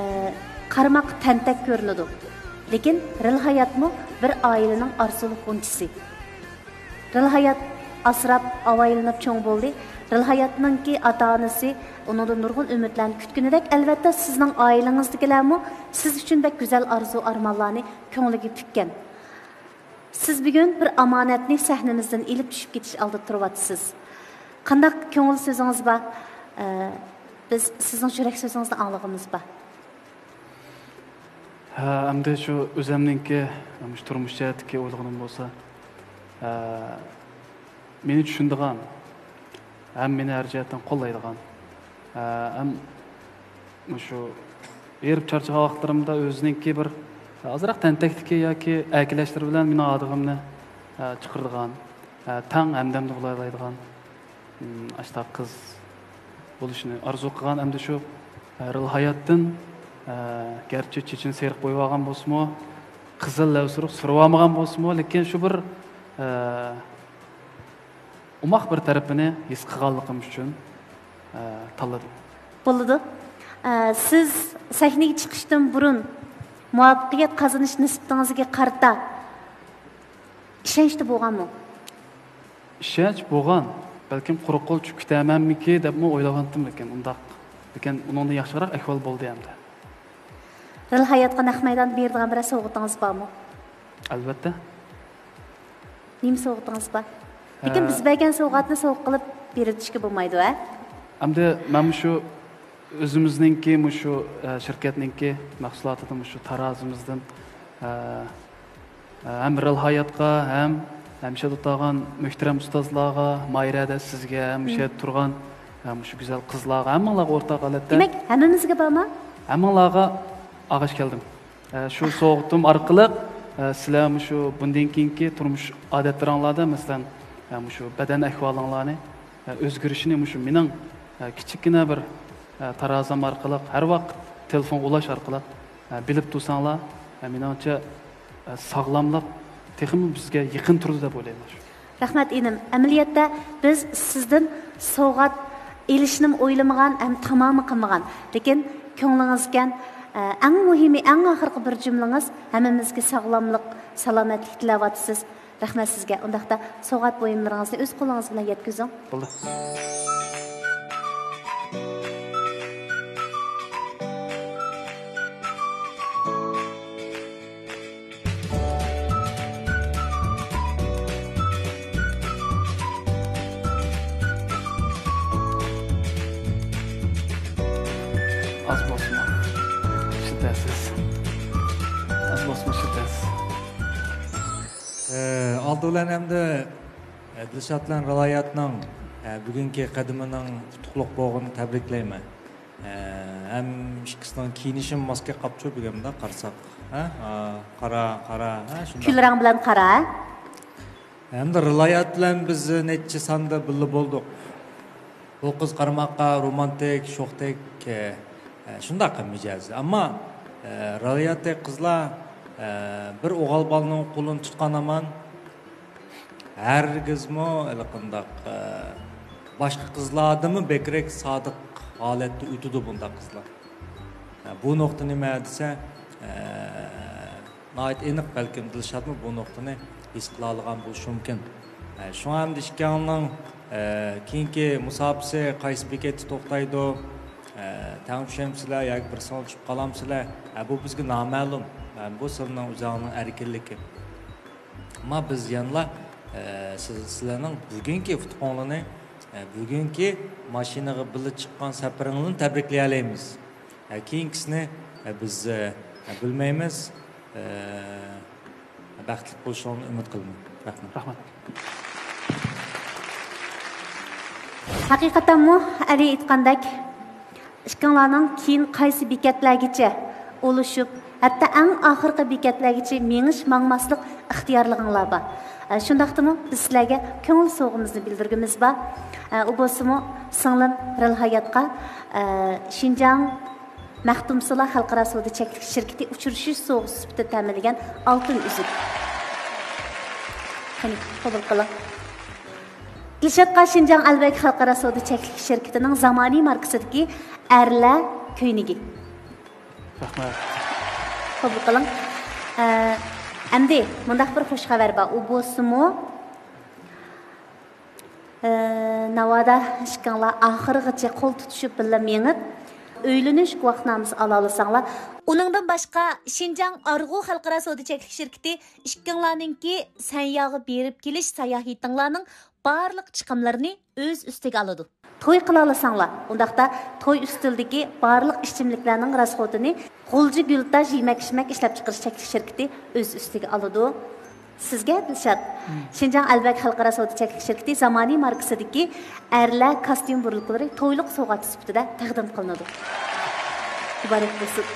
قارىماققا تەنتەك كۆرۈنىدۇ. لېكىن رىل ھاياتمۇ بىر ئائىلىنىڭ ئارزۇلۇق غۇنچىسى. رىل ھايات ئاسراپ، ئاۋايلىنىپ چوڭ بولدى. رىل ھاياتنىڭكى ئاتا-ئانىسى ئۇنىڭدىن نۇرغۇن ئۈمىدلەرنى كۈتكىنىدەك، ئەلۋەتتە، سىزنىڭ ئائىلىڭىزدىكىلەرمۇ سىز ئۈچۈن بەك گۈزەل ئارزۇ-ئارمانلارنى كۆڭلىگە پۈككەن. سىز بۈگۈن بىر ئامانەتنى سەھنىمىزدىن ئېلىپ چۈشۈپ كېتىش ئالدىدا تۇرۇۋاتىسىز. قانداق كۆڭۈل سۆزىڭىز بار؟ ئە، بىز سىزنىڭ يۈرەك سۆزىڭىزنى ئاڭلىغۇمىز بار. ھە، ئەمدى شۇ ئۆزەمنىڭكى، مۇشۇ تۇرمۇش جەھەتتىكى ئويلىغىنىم بولسا، ھە، مېنى چۈشىنىدىغان، ھەم مېنى ھەر جەھەتتىن قوللايدىغان، ھە، ھەم مۇشۇ ھېرىپ چارچىغان ۋاقىتلىرىمدا ئۆزىنىڭكى بىر ئازراق تەنتەكلىكى ياكى ئەركىلەشلىرى بىلەن مېنىڭ ھالىغىمنى، ھە، چىقىرىدىغان، ھە، تەڭ ھەمدەمدە بولالايدىغان، ئاشۇنداق قىز بولۇشنى ئارزۇ قىلغان. ئەمدى شۇ، ئە، رىل ھاياتتىن، ئە، گەرچە چېچىنى سېرىق بويىۋالغان بولسىمۇ، قىزىل لەۋسۇرۇق سۈرۈۋالمىغان بولسىمۇ، لېكىن شۇ بىر، ئە، ئوماق بىر تەرىپىنى ھېس قىلغانلىقىم ئۈچۈن، ئە، تاللىدىم. بولىدۇ. ئە، سىز سەھنىگە چىقىشتىن بۇرۇن مۇۋەپپەقىيەت قازىنىش نىسبىتىڭىزگە قارىتا ئىشەنچتە بولغانمۇ؟ ئىشەنچ بولغان. بەلكىم قۇرۇق قول چۈشۈپ كېتەرمەنمىكى دەپمۇ ئويلىغانتىم، لېكىن ئۇنداق. لېكىن ئۇنىڭدىن ياخشىراق ئەھۋال بولدى ئەمدى. رېئال ھاياتقا نەق مەيداندا بېرىدىغان بىرەر سوۋغىتىڭىز بارمۇ؟ ئەلۋەتتە. نېمە سوۋغىتىڭىز بار؟ لېكىن بىز بەرگەن سوۋغاتنى سوۋغا قىلىپ بېرىۋېتىشكە بولمايدۇ، ھە؟ ئەمدى مەن مۇشۇ ئۆزىمىزنىڭكى، مۇشۇ، ئە، شىركەتنىڭكى مەھسۇلاتىدىن، مۇشۇ تارازىمىزدىن، ئە، ئە، ھەم رېئال ھاياتقا، ھەم، ھەم مۇشۇ يەردە ئولتۇرغان مۆھتەرەم ئۇستازلارغا، ماھىرەدە سىزگە، ھەم مۇشۇ يەردە تۇرغان، ھەم مۇشۇ گۈزەل قىزلارغا، ھەممىڭلارغا ئورتاق ھالەتتە. دېمەك، ھەممىمىزگە بارما؟ ھەممىڭلارغا ئاغاش كەلدىم. ئە، شۇ سوۋغىتىم ئارقىلىق، ئە، سىلەر مۇشۇ بۇندىن كېيىنكى تۇرمۇش ئادەتلىرىڭلاردا، مەسىلەن، ئە، مۇشۇ بەدەن ئەھۋالىڭلارنى، ئە، ئۆزگىرىشىنى مۇشۇ مېنىڭ، ئە، كىچىككىنە بىر، ئە، تارازام ئارقىلىق، ھەر ۋاقىت تېلېفونغا ئۇلاش ئارقىلىق، ئە، بىلىپ تۇرساڭلار، ئە، مېنىڭچە، ئە، ساغلاملىق تېخىمۇ بىزگە يېقىن تۇرىدۇ دەپ ئويلايمەن. رەھمەت ئىنىم. ئەمەلىيەتتە بىز سىزدىن سوۋغات ئېلىشنىمۇ ئويلىمىغان ھەم تامامى قىلمىغان. لېكىن كۆڭلىڭىزگە كەلگەن، ئە، ئەڭ مۇھىمى، ئەڭ ئاخىرقى بىر جۈملىڭىز، ھەممىمىزگە ساغلاملىق، سالامەتلىك تىلەۋاتىسىز. رەھمەت سىزگە. ئۇنداقتا سوۋغات بۇيۇملىرىڭىزنى ئۆز قولىڭىز بىلەن يەتكۈزۈڭ. بولدى. ئاز بولسىمۇ شىددەتسىز. ئاز بولسىمۇ شىددەتسىز. ئالدى بىلەن ئەمدى، ئە، دىلشات بىلەن رىلايەتنىڭ، ئە، بۈگۈنكى قەدىمىنىڭ ئۇتۇقلۇق بولغىنىنى تەبرىكلەيمەن. ئە، ھەم ئىككىسىنىڭ كىيىنىشىمۇ ماس كەپ قاپتۇ بۈگۈن، مۇنداق قارىساق. ھە؟ ئا، قارا، قارا، ھە، شۇنداق. كۈل رەڭ بىلەن قارا، ھە؟ ھەمدە رىلايەت بىلەن بىز نەچچە ساندا بىللە بولدۇق. بۇ قىز قارىماققا رومانتىك، شوختەك، ئە، ئە، شۇنداق مىجەز. ئەمما، ئە، رىلايەتتەك قىزلار، ئە، بىر ئوغۇل بالىنىڭ قولىنى تۇتقان ھامان، ھەرگىزمۇ ھېلىقانداق، ئە، باشقا قىزلاردىنمۇ بەكرەك سادىق ھالەتتە ئۆتىدۇ بۇنداق قىزلار. ئە، بۇ نۇقتا نېمە دېسە، ئە، ناھايىتى ئېنىق، بەلكىم دىلشاتمۇ بۇ نۇقتىنى ھېس قىلالىغان بولۇشى مۇمكىن. ئە، شۇڭا ئەمدى ئىككىڭلارنىڭ، ئە، كېيىنكى مۇساپىسى قايسى بېكەتتە توختايدۇ؟ ئە، تەڭ چۈشەمسىلەر ياكى بىر سىڭىل چۈشۈپ قالامسىلەر؟ ئە، بۇ بىزگە نامەلۇم. ئە، بۇ سىلەرنىڭ ئۆزۈڭلارنىڭ ئەركىنلىكى. ئەمما بىز يەنىلا، ئە، سىز، سىلەرنىڭ بۈگۈنكى ئۇتۇقۇڭلارنى، ئە، بۈگۈنكى ماشىنىغا بىللە چىققان سەپىرىڭلارنى تەبرىكلىيەلەيمىز. ئە، كېيىنكىسىنى، ئە، بىز، ئە، بىلمەيمىز. ئە، بەختلىك بولۇشۇڭلارنى ئۈمىد قىلىمەن. رەھمەت. رەھمەت. ھەقىقەتەنمۇ ئەلى ئېيتقاندەك، ئىككىڭلارنىڭ كېيىن قايسى بېكەتلەرگىچە ئۇلىشىپ، ھەتتا ئەڭ ئاخىرقى بېكەتلەرگىچە مېڭىش، ماڭماسلىق ئىختىيارلىقىڭلار بار. ئە، شۇنداقتىمۇ بىز سىلەرگە كۆڭۈل سوۋغىمىزنى بىلدۈرگۈمىز بار. ئە، ئۇ بولسىمۇ سىڭلىم رىل ھاياتقا، ئە، شىنجاڭ مەختۇمسۇلا خەلقئارا سودا چەكلىك شىركىتى ئۇچرىشىش سوۋغىسى سۈپىتىدە تەمىنلىگەن ئالتۇن ئۈزۈك. قېنى، قوبۇل قىلىڭ. دىلشاتقا شىنجاڭ ئەلبەگ خەلقئارا سودا چەكلىك شىركىتىنىڭ زامانىي ماركىسىدىكى ئەرلەر كۆينىكى. رەھمەت. قوبۇل قىلىڭ. ئە، ئەمدى مۇنداق بىر خۇش خەۋەر بار. ئۇ بولسىمۇ، ئە، ناۋادا ئىككىڭلار ئاخىرغىچە قول تۇتۇشۇپ بىللە مېڭىپ، ئۆيلىنىش گۇۋاھنامىسى ئالالىساڭلار. ئۇنىڭدىن باشقا، شىنجاڭ ئارغۇ خەلقئارا سودا چەكلىك شىركىتى ئىككىڭلارنىڭكى سەنياغا بېرىپ كېلىش ساياھىتىڭلارنىڭ بارلىق چىقىملىرىنى ئۆز ئۈستىگە ئالىدۇ. توي قىلالىساڭلار، ئۇنداقتا توي ئۈستىلىدىكى بارلىق ئىچىملىكلەرنىڭ راسخوتىنى غۇلجا گۈلتاج يېمەك-ئىچمەك ئىشلەپچىقىرىش چەكلىك شىركىتى ئۆز ئۈستىگە ئالىدۇ. سىزگە، دىلشات، شىنجاڭ ئەلبەگ خەلقئارا سودا چەكلىك شىركىتى زامانىي ماركىسىدىكى ئەرلەر كاستيۇم بۇرۇلكىلىرى تويلۇق سوۋغات سۈپىتىدە تەقدىم قىلىنىدۇ. مۇبارەك بولسۇن.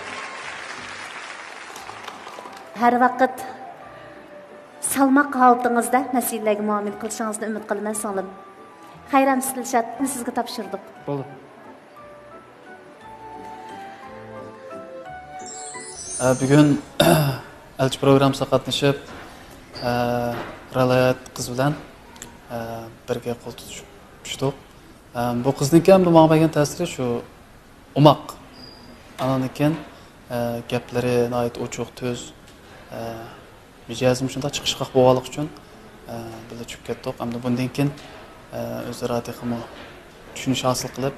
ھەر ۋاقىت سالماق ھالىتىڭىزدە مەسىلىلەرگە مۇئامىلە قىلىشىڭىزنى ئۈمىد قىلىمەن، سىڭلىم. خەيرام، سىلشاتنى سىزگە تاپشۇردۇق. بولدى. ئە، بۈگۈن ئەلچى پروگراممىسىغا قاتنىشىپ، ئە، رىلايەت قىز بىلەن، ئە، بىرگە قول تۇتۇشۇپ چۈشتۇق. ئە، بۇ قىزنىڭكى ئەمدى ماڭا بەرگەن تەسىرى شۇ ئوماق. ئانىڭدىن كېيىن، ئە، گەپلىرى ناھايىتى ئوچۇق، تۈز. ئە، مىجەزىمۇ شۇنداق چىقىشقاق بولغانلىقى ئۈچۈن، ئە، بىللە چۈشۈپ كەتتۇق. ئەمدى بۇندىن كېيىن، ئە، ئۆزئارا تېخىمۇ چۈشىنىش ھاسىل قىلىپ،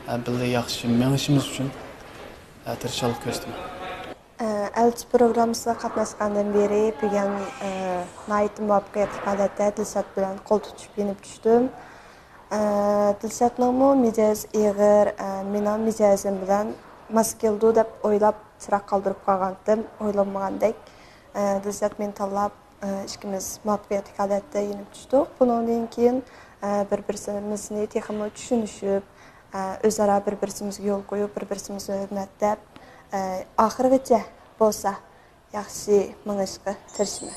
ئە، بىللە ياخشى مېڭىشىمىز ئۈچۈن، ئە، تىرىشچانلىق كۆرسىتىمەن. ئە، ئەلچى پروگراممىسىغا قاتناشقاندىن بېرى بۈگۈن، ئە، ناھايىتى مۇۋەپپەقىيەتلىك ھالەتتە دىلشات بىلەن قول تۇتۇشۇپ يېنىپ چۈشتۈم. ئە، دىلشاتنىڭمۇ مىجەزى ئېغىر، ئە، مېنىڭ مىجەزىم بىلەن ماس كېلىدۇ دەپ ئويلاپ چىراغ قالدۇرۇپ قالغانتىم، ئويلانمىغاندەك. ئە، دىلشات مېنى تاللاپ، ئە، ئىككىمىز مۇۋەپپەقىيەتلىك ھالەتتە يېنىپ چۈشتۇق. بۇنىڭدىن كېيىن، ئە، بىر-بىرسىمىزنى تېخىمۇ چۈشىنىشىپ، ئە، ئۆزئارا بىر-بىرسىمىزگە يول قويۇپ، بىر-بىرسىمىزنى ھۆرمەتلەپ، ئە، ئاخىرغىچە بولسا ياخشى مېڭىشقا تىرىشىمەن.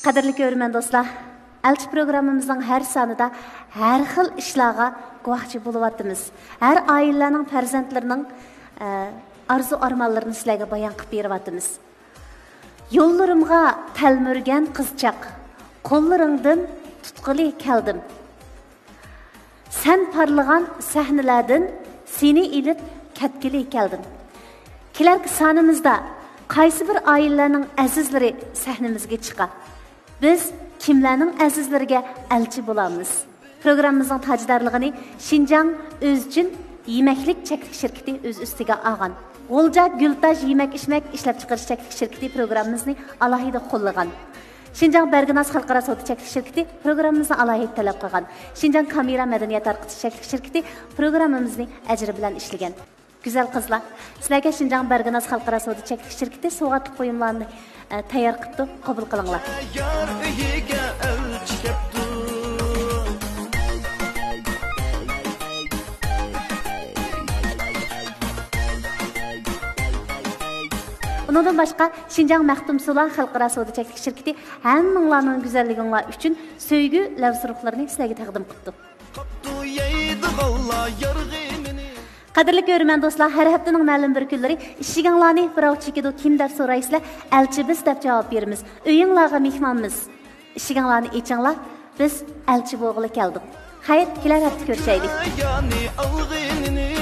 قەدىرلىك كۆرۈرمەن دوستلار، ئەلچى پروگراممىمىزنىڭ ھەر سانىدا ھەر خىل ئىشلارغا گۇۋاھچى بولۇۋاتىمىز. ھەر ئائىلىلەرنىڭ پەرزەنتلىرىنىڭ، ئە، ئارزۇ-ئارمانلىرىنى سىلەرگە بايان قىلىپ بېرىۋاتىمىز. يوللىرىمغا تەلمۈرگەن قىزچاق، قوللىرىڭدىن تۇتقىلى كەلدىم. سەن پارلىغان سەھنىلەردىن سېنى ئېلىپ كەتكىلى كەلدىم. كېلەركى سانىمىزدا قايسى بىر ئائىلىلەرنىڭ ئەزىزلىرى سەھنىمىزگە چىقا؟ بىز كىملەرنىڭ ئەزىزلىرىگە ئەلچى بولامىز؟ پروگراممىمىزنىڭ تاجدارلىقىنى شىنجاڭ ئۆزچىن يېمەكلىك چەكلىك شىركىتى ئۆز ئۈستىگە ئالغان. غۇلجا گۈلتاج يېمەك-ئىچمەك ئىشلەپچىقىرىش چەكلىك شىركىتى پروگراممىمىزنى ئالاھىدە قوللىغان. شىنجاڭ بەرگىناز خەلقئارا سودا چەكلىك شىركىتى پروگراممىمىزنى ئالاھىدە تەلەپ قىلغان. شىنجاڭ كامېرا مەدەنىيەت تارقىتىش چەكلىك شىركىتى پروگراممىمىزنى ئەجرى بىلەن ئىشلىگەن. گۈزەل قىزلار، سىلەرگە شىنجاڭ بەرگىناز خەلقئارا سودا چەكلىك شىركىتى سوۋغاتلىق بۇيۇملارنى، ئە، تەييار قىپتۇ، قوبۇل قىلىڭلار. يار ئۆيىگە ئەلچى كەپتۇ. ئۇنىڭدىن باشقا، شىنجاڭ مەختۇمسۇلا خەلقئارا سودا چەكلىك شىركىتى ھەممىڭلارنىڭ گۈزەللىكىڭلار ئۈچۈن سۆيگۈ لەۋ سۇرۇقلىرىنى سىلەرگە تەقدىم قىپتۇ. قاپتۇ يەيدىغانلار يارغىنىنى. قەدىرلىك كۆرۈرمەن دوستلار، ھەر ھەپتىنىڭ مەلۇم بىر كۈنلىرى ئىشىكىڭلارنى بىراۋ چېكىدۇ، كىم دەپ سورايسىلەر، ئەلچى بىز دەپ جاۋاب بېرىمىز. ئۆيۈڭلارغا مېھمانمىز. ئىشىكىڭلارنى ئېچىڭلار، بىز ئەلچى بولغىلى كەلدۇق. خەير، كېلەر ھەپتە كۆرۈشەيلى. يانى ئالغىنىنى.